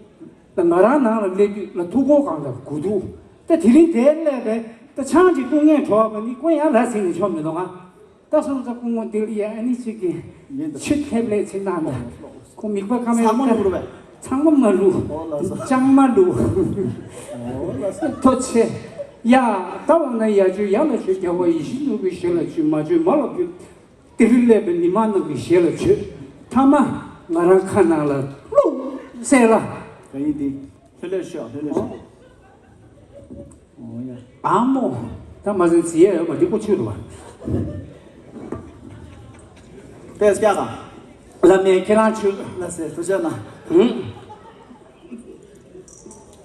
ལ་ང་རང་ནང་ལ་སླེབས་དུས་ལ་ཐུག་ཁོག་སྒང་དུ་སྒུག་འདུག་ད་དེ་རིང་དེར་སླེབས་པས་ད་ཆང་ཅིག་བཏུང་ངས་བྲོ་བ་ནི་ཀོ་ཡང་ར་ཟིན་ནས་ཆོག་མི་འདུག་ང་། ད་སོང་ཙང་སྐུ་ངོ་དེ་ལ་ཡ་ཨ་ནི་ཅིག་གིས་ཆུ་ཐེབས་ལས་ཚིག་གནང་ད་ཁོ་མིག་པ་ཁ་མེད་ཚ་མོ་ལ་བུར་བས། ཚང་མ་མ་བླུག་ཨོ་ལགས་སོ། ལྕང་མ་བླུག་ཨོ་ལགས་སོ། ཐོ་ཆེ། ཡ། ད་འོ་ན་ཡ་ཆོས་ཡ་ལ་ཆོས། རྒྱལ་བ་ཡིད་བཞིན་ནོར་བུའི་ཞལ་ལ་ཆོས། མ་ཆོས་མ་ལ་ཕུལ། དེ་རིང་སླེབས་པའི་ཉི་མ་རྣམས་ཀྱི་ཞལ་ལ་ཆོས། ཐ་མ་ང་རང་ཁ་ནང་ལ་བླུག་ཟེར་ལ། ག་ཡིན་དེ། ལྷོད་ལྷོད་ཤོག་ལྷོད་ལྷོད་ཤོག་ཨོ་ཡ། ཨ་མོ། ད་མ་ཟིན་ཟི་ཡ་ཡོད་པ་འདི་ཀོ་ཆུ་རུ་བ། ཏེས་ཀྱ་ག་ལ་མེ་ཁྱེད་རང་ཆུ། ལ་སེ་ཐུ་ཅག་ན། ཧུམ།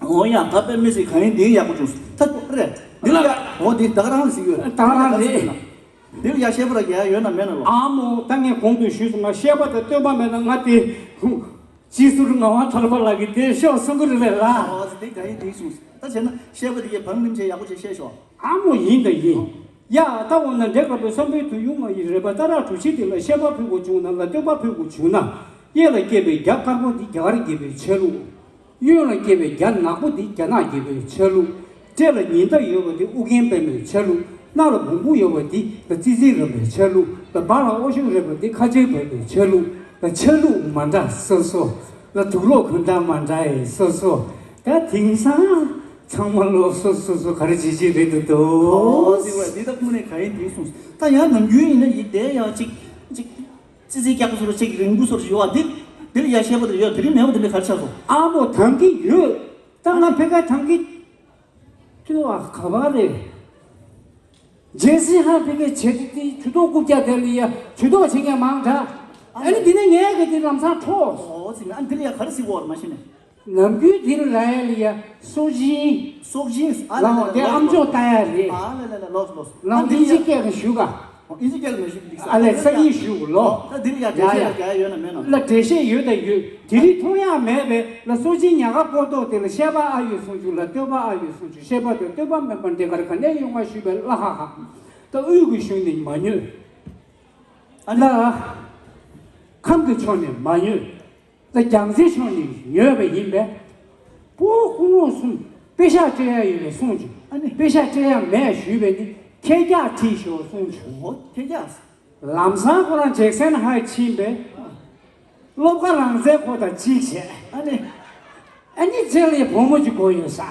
ཨོ་ཡ། ད་དཔེ་མི་སྲིད་ག་ཡིན་འདི་ཡག་པོ་བྱུང་། ད་རེད། འདི་ལ་ཡ། ཨོ་འདི་ད་ག་རང་ལ་ཟིག་ཡོད། ད་ག་རང་རེད། འདི་ལ་ཡ་ཤེས་པ་ར་རྒྱ་ཡ་ཡོད་ན་མེད་ན་ལོ། ཨ་མོ། ད་ངས་གོང་དུ་ཞུས་སོང་ང་། ཤེས་པ་དང་སྟོན་པ་མེད་ན་ང་དེ། སྤྱི་ཟུར་ངག་དབང་ཐར་པ་ལགས་ཀྱིས་དེ་ཤོག་གསུང་གི་རེད་པས་ལ། ཨོ་ཙི་དེ་ག་ཡིན་དེ་གསུངས། ད་བྱས་ན་བཤད་པ་དེ་གའི་བང་རིམ་བྱས་ཡག་པོ་ཅིག་བཤད་ཤོག་ཨ་མོ་ཡིན་དང་ཡིན། ཡ་ད་འོ་ན་འདྲེ་དཀར་པོའི་བསམ་པའི་དུས་ཡུན་མ་ཡི་རེད་པ། ད་རག་གྲུ་བཞི་དེ་ལ་བཤད་པ་ཕུལ་དགོས་བྱུང་ན་ལ་སྟོན་པ་ཕུལ་དགོས་བྱུང་ན། གཡས་ལ་སྐྱེས་པའི་རྒྱ་དཀར་པོ་འདི་རྒྱ་གར་རྒྱལ་པོའི་ཆ་ལུགས། གཡོན་ལ་སྐྱེས་པའི་རྒྱ་ནག་པོ་འདི་རྒྱ་ནག་རྒྱལ་པོའི་ཆ་ལུགས། སྤྲེལ་ལ་ཉི་ཟླ་ཡོད་པ་འདི་ཨུ་རྒྱན་པདྨའི་ཆ་ལུགས། སྣ་ལ་འབུང་པོ་ཡོད་པ་འདི་ལ་ཙི་ཙི་རམ་པའི་ཆ་ལུགས། ལ་བར་ལ་ཨོ་ཤོག་རེད་པ་འདི་ཁ་ཆེ་བོད་པའི་ཆ་ལུགས། ལ་ཆ་ལུགས་མ་འདྲ་སོ་སོ། ལ་དུག་ལོག་གོན་འདྲ་མ་འདྲ་ཡི་སོ་སོ། ད་དེང་སང་ཚང་མ་ལོ་སོ་སོ་སོ་ག་རེ་བྱེད་ཀྱི་རེད་འདུག་དོ། ཨོ་ཙི་བས་འདི་ད་ཁུངས་ནས་ག་ཡིན་དེ་གསུངས། ད་ཡང་ནམ་རྒྱུན་ཡིན་ན་ཡིན་དེ་ཡང་ཅིག་ཅིག་ཙི་ཙི་རྒྱག་སོར་ཅིག་རིང་པོ་སོར་ཡོད་བ་འདི། འདིར་ཡ་བཤད་པ་དེ་ཡོད། དེ་རིང་མེད་པ་དེ་འདྲ་ག་རེ་ཆགས་སོང་། ཨ་མོ་ཐང་གི་ཡོད། ད་ང་ཕེ་ཁ་ཐང་གི་ཐུ་བ་ག་བ་རེད། ཇེ་སི་ཧ་ཕེ་ཁའི་བྱེད་དེ་ཆུ་ཐོག་རྐུབ་བཀྱག་དེ་ལ་ཡ་ཆུ་ཐོག་བྱེད་མཁན་མང་དྲགས། ཨ་ནི་འདི་ནས་ངས་གི་དེ་ལམ་སང་འཕྲོག་ཨོ་ཙི་མེ། ཨ་འདིར་ཡ་ག་རེ་ཟིག་བོར་མ་ཤེས་ནས། ནམ་རྒྱུན་འདིར་ར་ཡ་ལ་ཡ་སྲོག་སྦྱིན། སྲོག་སྦྱིན་ཨ་ལ་ལ་དེ་ལ་ཨམ་ཅོག་ལྟ་ཡ་རེད། ཨ་ལ་ལ་ལ་ལོས་ལོས། ལ་ཨ་ཨིན་ཇི་སྐད་ལ་ཞུ་ག་ཨིན་ཇི་སྐད་ལ་མི་ཞུ་འདུག་ས། ཨ་ལས་ས་ཡིན་ཞུ་གོ་ལོ། ད་འདིར་ཡ་འགྲེལ་བཤད་ཡ་རྒྱག་ཡ་ཡོད་ན་མེད་ན། ལ་འགྲེལ་བཤད་ཡོད་ད་ཡོད། དེ་རིང་མཐོང་ཡ་མེད་པས་ལ་སྲོག་སྦྱིན་ཉག་ག་པོ་ཏོ་དེ་ལ་བཤད་པ་ཨ་ཡོད་གསུང་རྒྱུ་ལ་སྟོན་པ་ཨ་ཡོད་གསུང་རྒྱུ། བཤད་པ་དང་སྟོན་པ་མེད་པར་འདྲེ་གར་ག་ནས་ཡོང་བ་ཞུས་པས་ལ་ཧ་ཧ། ད་དབུས་ཀྱི་གཞུང་ནས་མ་ཉོས། ཨ་ལ། ཁམས་ཀྱི་ཕྱོགས་ནས་མ་ཉོས། ད་རྒྱལ་རྩེ་ཕྱོགས་ནས་ཉོས་པ་ཡིན་པས། པོ་སྐུ་ངོ་གསུམ་པེ་ཤག་སྤྲད་ཡ་ཡོད་པའི་གསུང་བྱུང་། ཨ་ནི། པེ་ཤག་སྤྲད་ཡ་མེད་ཞུས་པས་ནི་ཁེ་རྒྱག་ཁྲིད་ཤོག་གསུང་བྱུང་། ཨོ་ཁེ་རྒྱག་ལམ་སང་ཁོ་རང་ཇེག་སན་ཧའི་ཕྱིན་པས། སློབ་ཁ་རང་བཙན་ཁོ་དང་གཅིག་བྱས། ཨ་ནི། ཨ་ནི་རྗེས་ལ་བུ་མོ་གཅིག་དགོས་ཡོད་ས།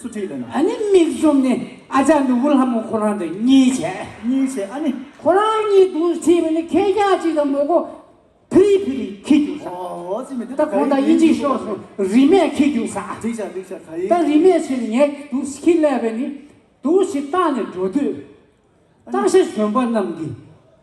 སུ་ཁྲིད་ལ་ན། ཨ་ནི་མིག་བཙུམ་ནས་ཨ་ཅག་ནོར་བུ་ལྷ་མོ་ཁོ་རང་དང་གཉིས་བྱས། གཉིས་བྱས་ཨ་ནི། ཁོ་རང་གཉིས་འདུག་ཁྲིད་པ་ནི་ཁེ་རྒྱག་གཅིག་དང་མོ་གོ་ཕིར་ཕིར་ཁྱི་རྒྱུག་ས། ཨོ་ཙི་མི་འདི་ད་གོང་དང་དབྱིན་ཇི་ཤོག་སོང་རིན་མེད་ཁྱི་རྒྱུག་ས། འགྲིག་ཤག་འགྲིག་ཤག་ག་ཡིན། ད་རིན་མེད་ཕྱིན་ངས་འདུག་ཁྱི་སླེབས་པས་ནི་འདུག་ཞིག་བཏང་ནས་འགྲོ་དུས། སྟག་ཤ་གཞོན་པ་རྣམས་ཀྱིས་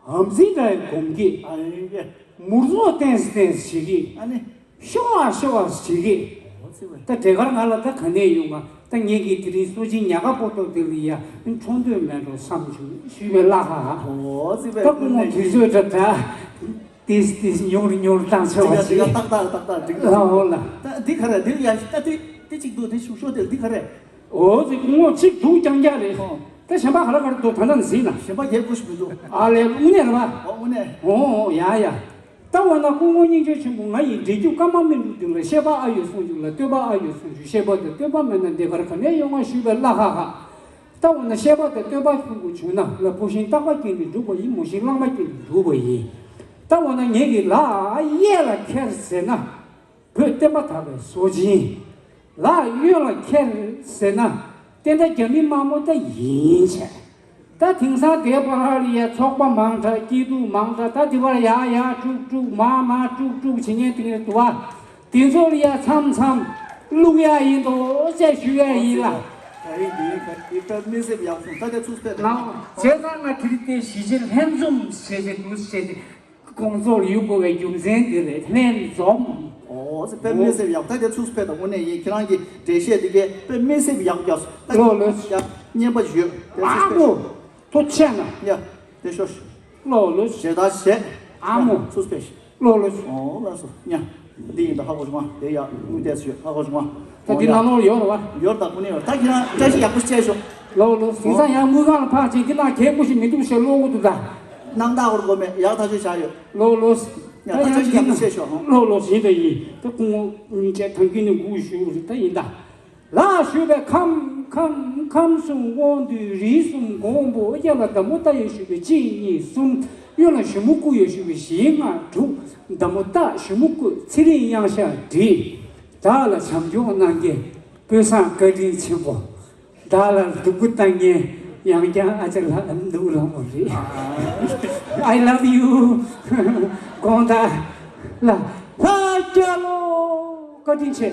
ཧམ་སྲི་འདྲ་ཡི་སྒོམ་གྱིས་ཨ་ཡེ་མུར་ཚོགས་བསྟན་སི་བསྟན་སི་བྱེད་ཀྱིས་ཨ་ནི་ཤོ་བ་ཤོ་བ་བྱེད་ཀྱིས། ཨོ་ཙི་བས། ད་དེ་གར་ང་ལ་ད་ག་ནས་ཡོང་ང་། ད་ངེད་ཀྱིས་དེ་རིང་སྲོག་སྦྱིན་ཉག་ག་པོ་ཏོ་དེ་ལ་ཡ་འཕྲོག་འདོད་མེད་འགྲོ་བསམ་བྱུང་ཞུས་པའི་ལ་ཧ་ཧ། ཨོ་ཙི་བས། ད་སྐུ་ངོ་དུས་ཚོད་འདྲ་འདྲ། ཏིས་ཏིས་ཉུང་རུ་ཉུང་རུ་བཏང་ཆོག་པ་ཞིག་ཏག་ཏག་ཏག་ཏག་འགྲིག་འདུག་ཨོ་ལ། ད་འདི་ག་རེ་འདིར་ཡ་ཞིག་ད་དེ་དེ་གཅིག་འདུག་དེ་ཤུག་ཤོག་དེ་འདི་ག་རེ། ཨོ་ཙི་སྐུ་ངོ་གཅིག་འདུག་རྐྱང་རྐྱང་རེད། ཨོ། ད་གཞན་པ་ག་རེ་ག་རེ་འདུག་ད་ལྟ་ནས་གཟིགས་ན། གཞན་པ་རྒྱལ་དགོས་ཤིག་མི་འདུག་ཨ་ལས་དངོས་གནས་རེད་པ། ཨོ་དངོས་གནས། ཨོ་ཡ་ཡ། ད་འོ་ན་སྐུ་ངོ་སྙིང་རྗེ་ཆེན་པོ་ང་ཡི་འདྲེ་རྒྱུག་ཀ་མ་སྨིན་དྲུག་དེ་ལ་བཤད་པ་ཨ་ཡོད་གསུང་རྒྱུ་ལ་སྟོན་པ་ཨ་ཡོད་གསུང་རྒྱུ། བཤད་པ་དང་སྟོན་པ་མེད་ན་འདི་གར་ག་ནས་ཡོང་བ་ཞུས་པའི་ལ་ཧ་ཧ། ད་འོ་ན་བཤད་པ་དང་སྟོན་པ་ཕུལ་དགོས་བྱུང་ན་ལ་བུ་ཤིང་རྟག་པ་ཀུན་ནས་འགྲུབ་པ་ཡིན། མོ་ཤིང་གླང་མ་ཀུན་ནས་འགྲུབ་པ་ཡིན། ད་འོ་ན་ངེད་ཀྱི་ལ་གཡས་ལ་ཁྱེར་ཟེར་ན། བོད་བསྟན་པ་དར་བའི་སྲོག་སྦྱིན། ལ་གཡོན་ལ་ཁྱེར་ཟེར་ན། བསྟན་དགྲ་རྒྱ་མི་དམར་མོ་ད་ཡིན་བྱས། ད་དེང་སང་དེ་བར་ལ་ཡ་ཚོགས་པ་མང་དྲགས། སྐྱིད་སྡུག་མང་དྲགས། ད་དེ་བར་ཡ་ཡ་དཀྲུག་དཀྲུག་མ་མ་དཀྲུག་དཀྲུག་བྱེད་མཁན་དེ་འདྲ་འདུག་བ། དེ་ཚོ་ལ་ཡ་མཚམས་མཚམས་བླུག་ཡ་ཡིན་དོ་ཅེས་ཞུ་ཡ་ཡིན་ལ། ད་ཡིན་དེ་ཡིན་ཁ་དེ་ད་མི་སེམས་ཡག་སོང་། ད་དེ་ཚུགས་པས་ད། ང་བྱས་ཙང་ང་དེ་རིང་དེ་གཞིས་བྱེས་ལྷན་འཛོམས་བྱས་བྱས་འདུག་བྱས་ཏེ། ཁོང་ཚོར་ཡོད་དགོས་པའི་རྒྱུ་མཚན་དེ་རེད། ལྷན་འཛོམས། ཨོ་ཙི་དཔེ་མི་སྲིད་ཡག་ད་དེ་ཚུགས་པས་ད་དངོས་གནས་ཡིན། ཁྱེད་རང་གི་འགྲེལ་བཤད་དེ་གས་དཔེ་མི་སྲིད་ཡག་རྒྱག་སོང་། ལོ་ལོ། ཡ་བརྙན་པ་ཞིག་ཡོད་དེ་ཨ་ཚུགས་པས། མོ། ཐུགས་ཆེ་ན། ཡ་དེ་ཤོ་ཤི། ལོ་ལོ། ཞེ་ད་བྱས། ཨ་མོ། ཚུགས་པས་ཤི། ལོ་ལོ། ཨོ་ལགས་སོ་ཉ། འདི་ཡིན་ད་ཧ་གོ་བྱུང་ང་། དེ་ཡ་དངུལ་ཏེས་ཡོད་ཧ་གོ་བྱུང་ང་། ད་འདི་ནང་ལོགས་ཡོད་རེད་བ། ཡོད་ད་དངོས་གནས་ཡོད། ད་ཁྱེད་རང་བཀྲ་ཤིས་ཡག་པོ་ཞིག་བྱས་ཤོག་ལོ་ལོ། དེང་སང་ཡང་དངུལ་ཁང་ལ་ཕར་ཕྱིན་དེ་ན་གད་མོ་ཞིག་མི་འདུག་ཞེས་ཀློག་གི་འདུག་ད། སྣང་དག་བར་དགོས་མེད་ཡག་ཐག་ཆོད་བྱ་ཡོད། ལོ་ལོ། ཡ་ད་ད་བཀྲ་ཤིས་ཡག་པོ་ཞིག་བྱས་ཤོག་ཧང་། ལོ་ལོ་ཞིག་ད་ཡིན། ད་སྐུ་ངོ་སྙིང་རྗེ་ཐང་རྒྱུན་ནས་སྒུག་ཞུ་རེད་ད་ཡིན་ད། ལགས་ཞུས་པས་ཁམས་ཁམས་ཁམས་གསུམ་དབང་འདུས་རིགས་གསུམ་མགོན་པོ། གཡས་ལ་ཟླ་མོ་རྟ་ཡོད་ཞུས་པས་གཅིག་གཉིས་གསུམ། གཡོན་ལ་ཞྭ་མོ་སྐུ་ཡོད་ཞུས་པས་བཞི་ལྔ་དྲུག་ཟླ་མོ་རྟ་ཞྭ་མོ་སྐུ་ཚེ་རིང་གཡང་ཤ་བྲིས། བདག་ལ་བྱམས་སྐྱོང་གནང་མཁན་དཔོན་བཟང་བཀའ་དྲིན་ཆེན་པོ། བདག་ལ་སྡུག་པོ་བཏང་མཁན་ཡང་བསྐྱར་ཨ་ཅག་ལགས་འདུག་ལགས་མོ་རེད། I love you། དགོངས་དག་ལ་ལྷ་རྒྱལ་ལོ། བཀའ་དྲིན་ཆེ།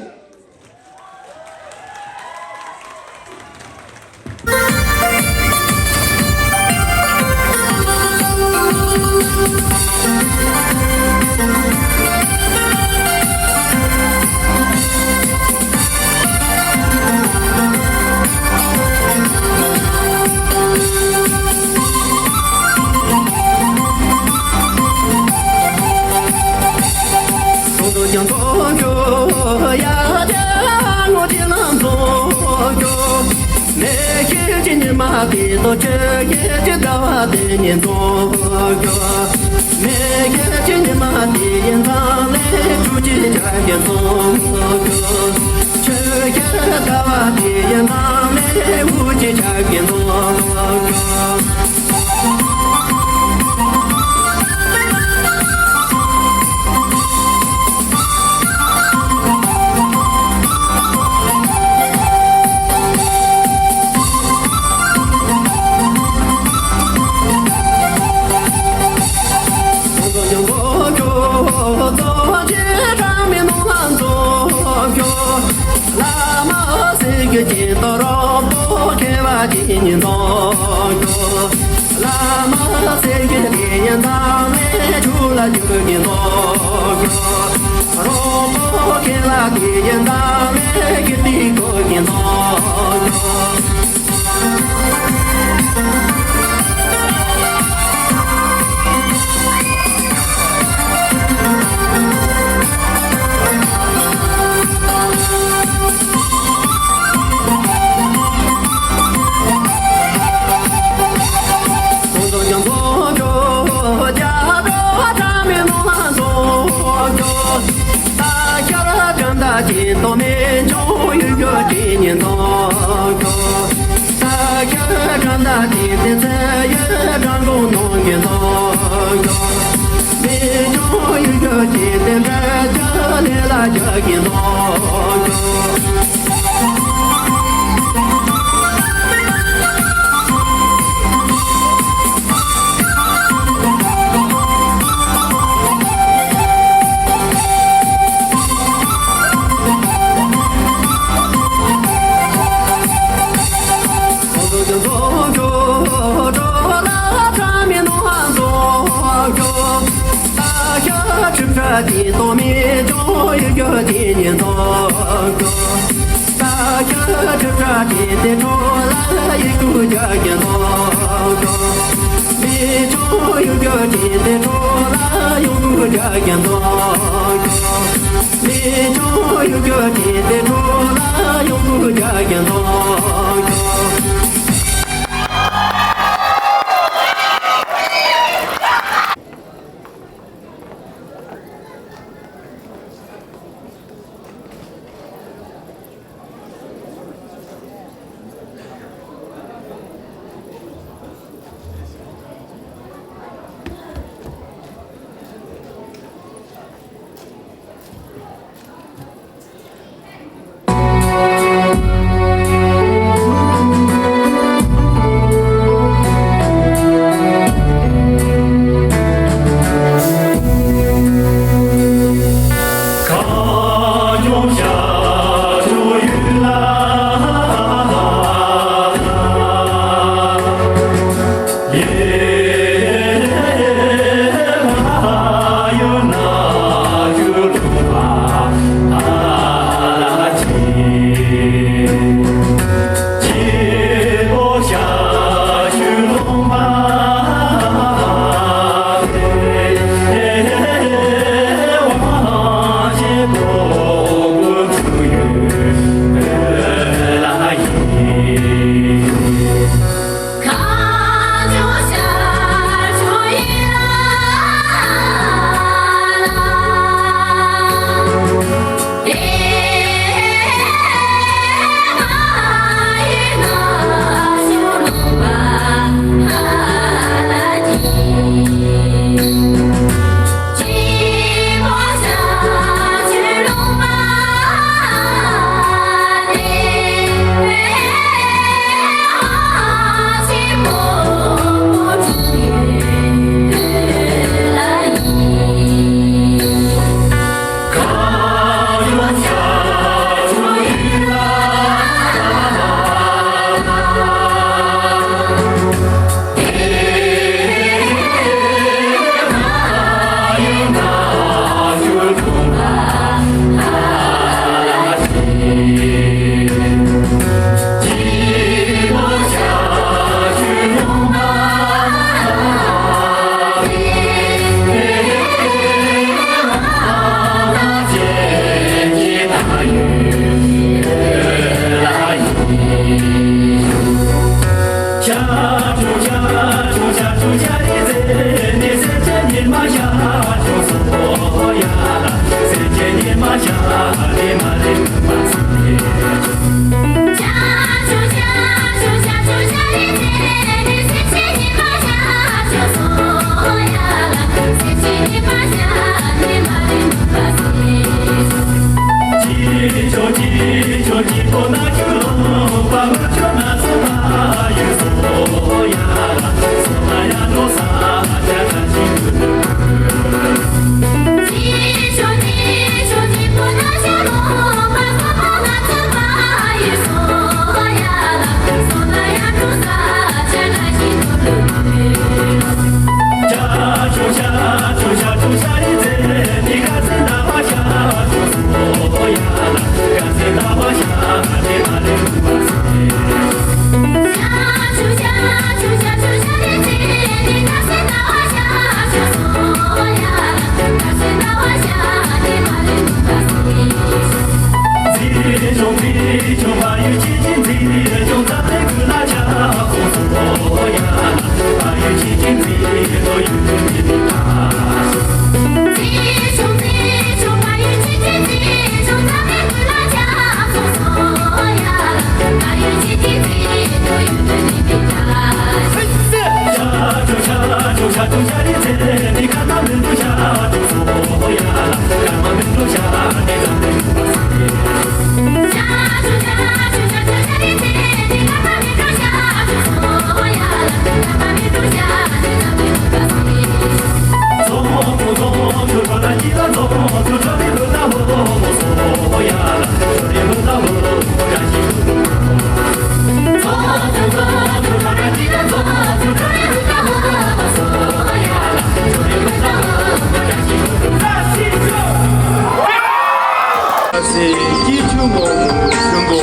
སེ་སྐྱིད་ཆུ་མོ་མོ་ཆུ་མགོ།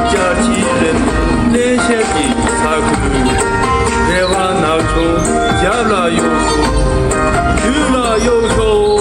རྒྱ་ཆེའི་རི་ནས་ཤར་གྱི་ས་ཁུལ། རེ་བ་ནག་ཆུང་རྒྱབ་ལ་གཡུག་སོང་། དུས་ལ་གཡུག་སོང་།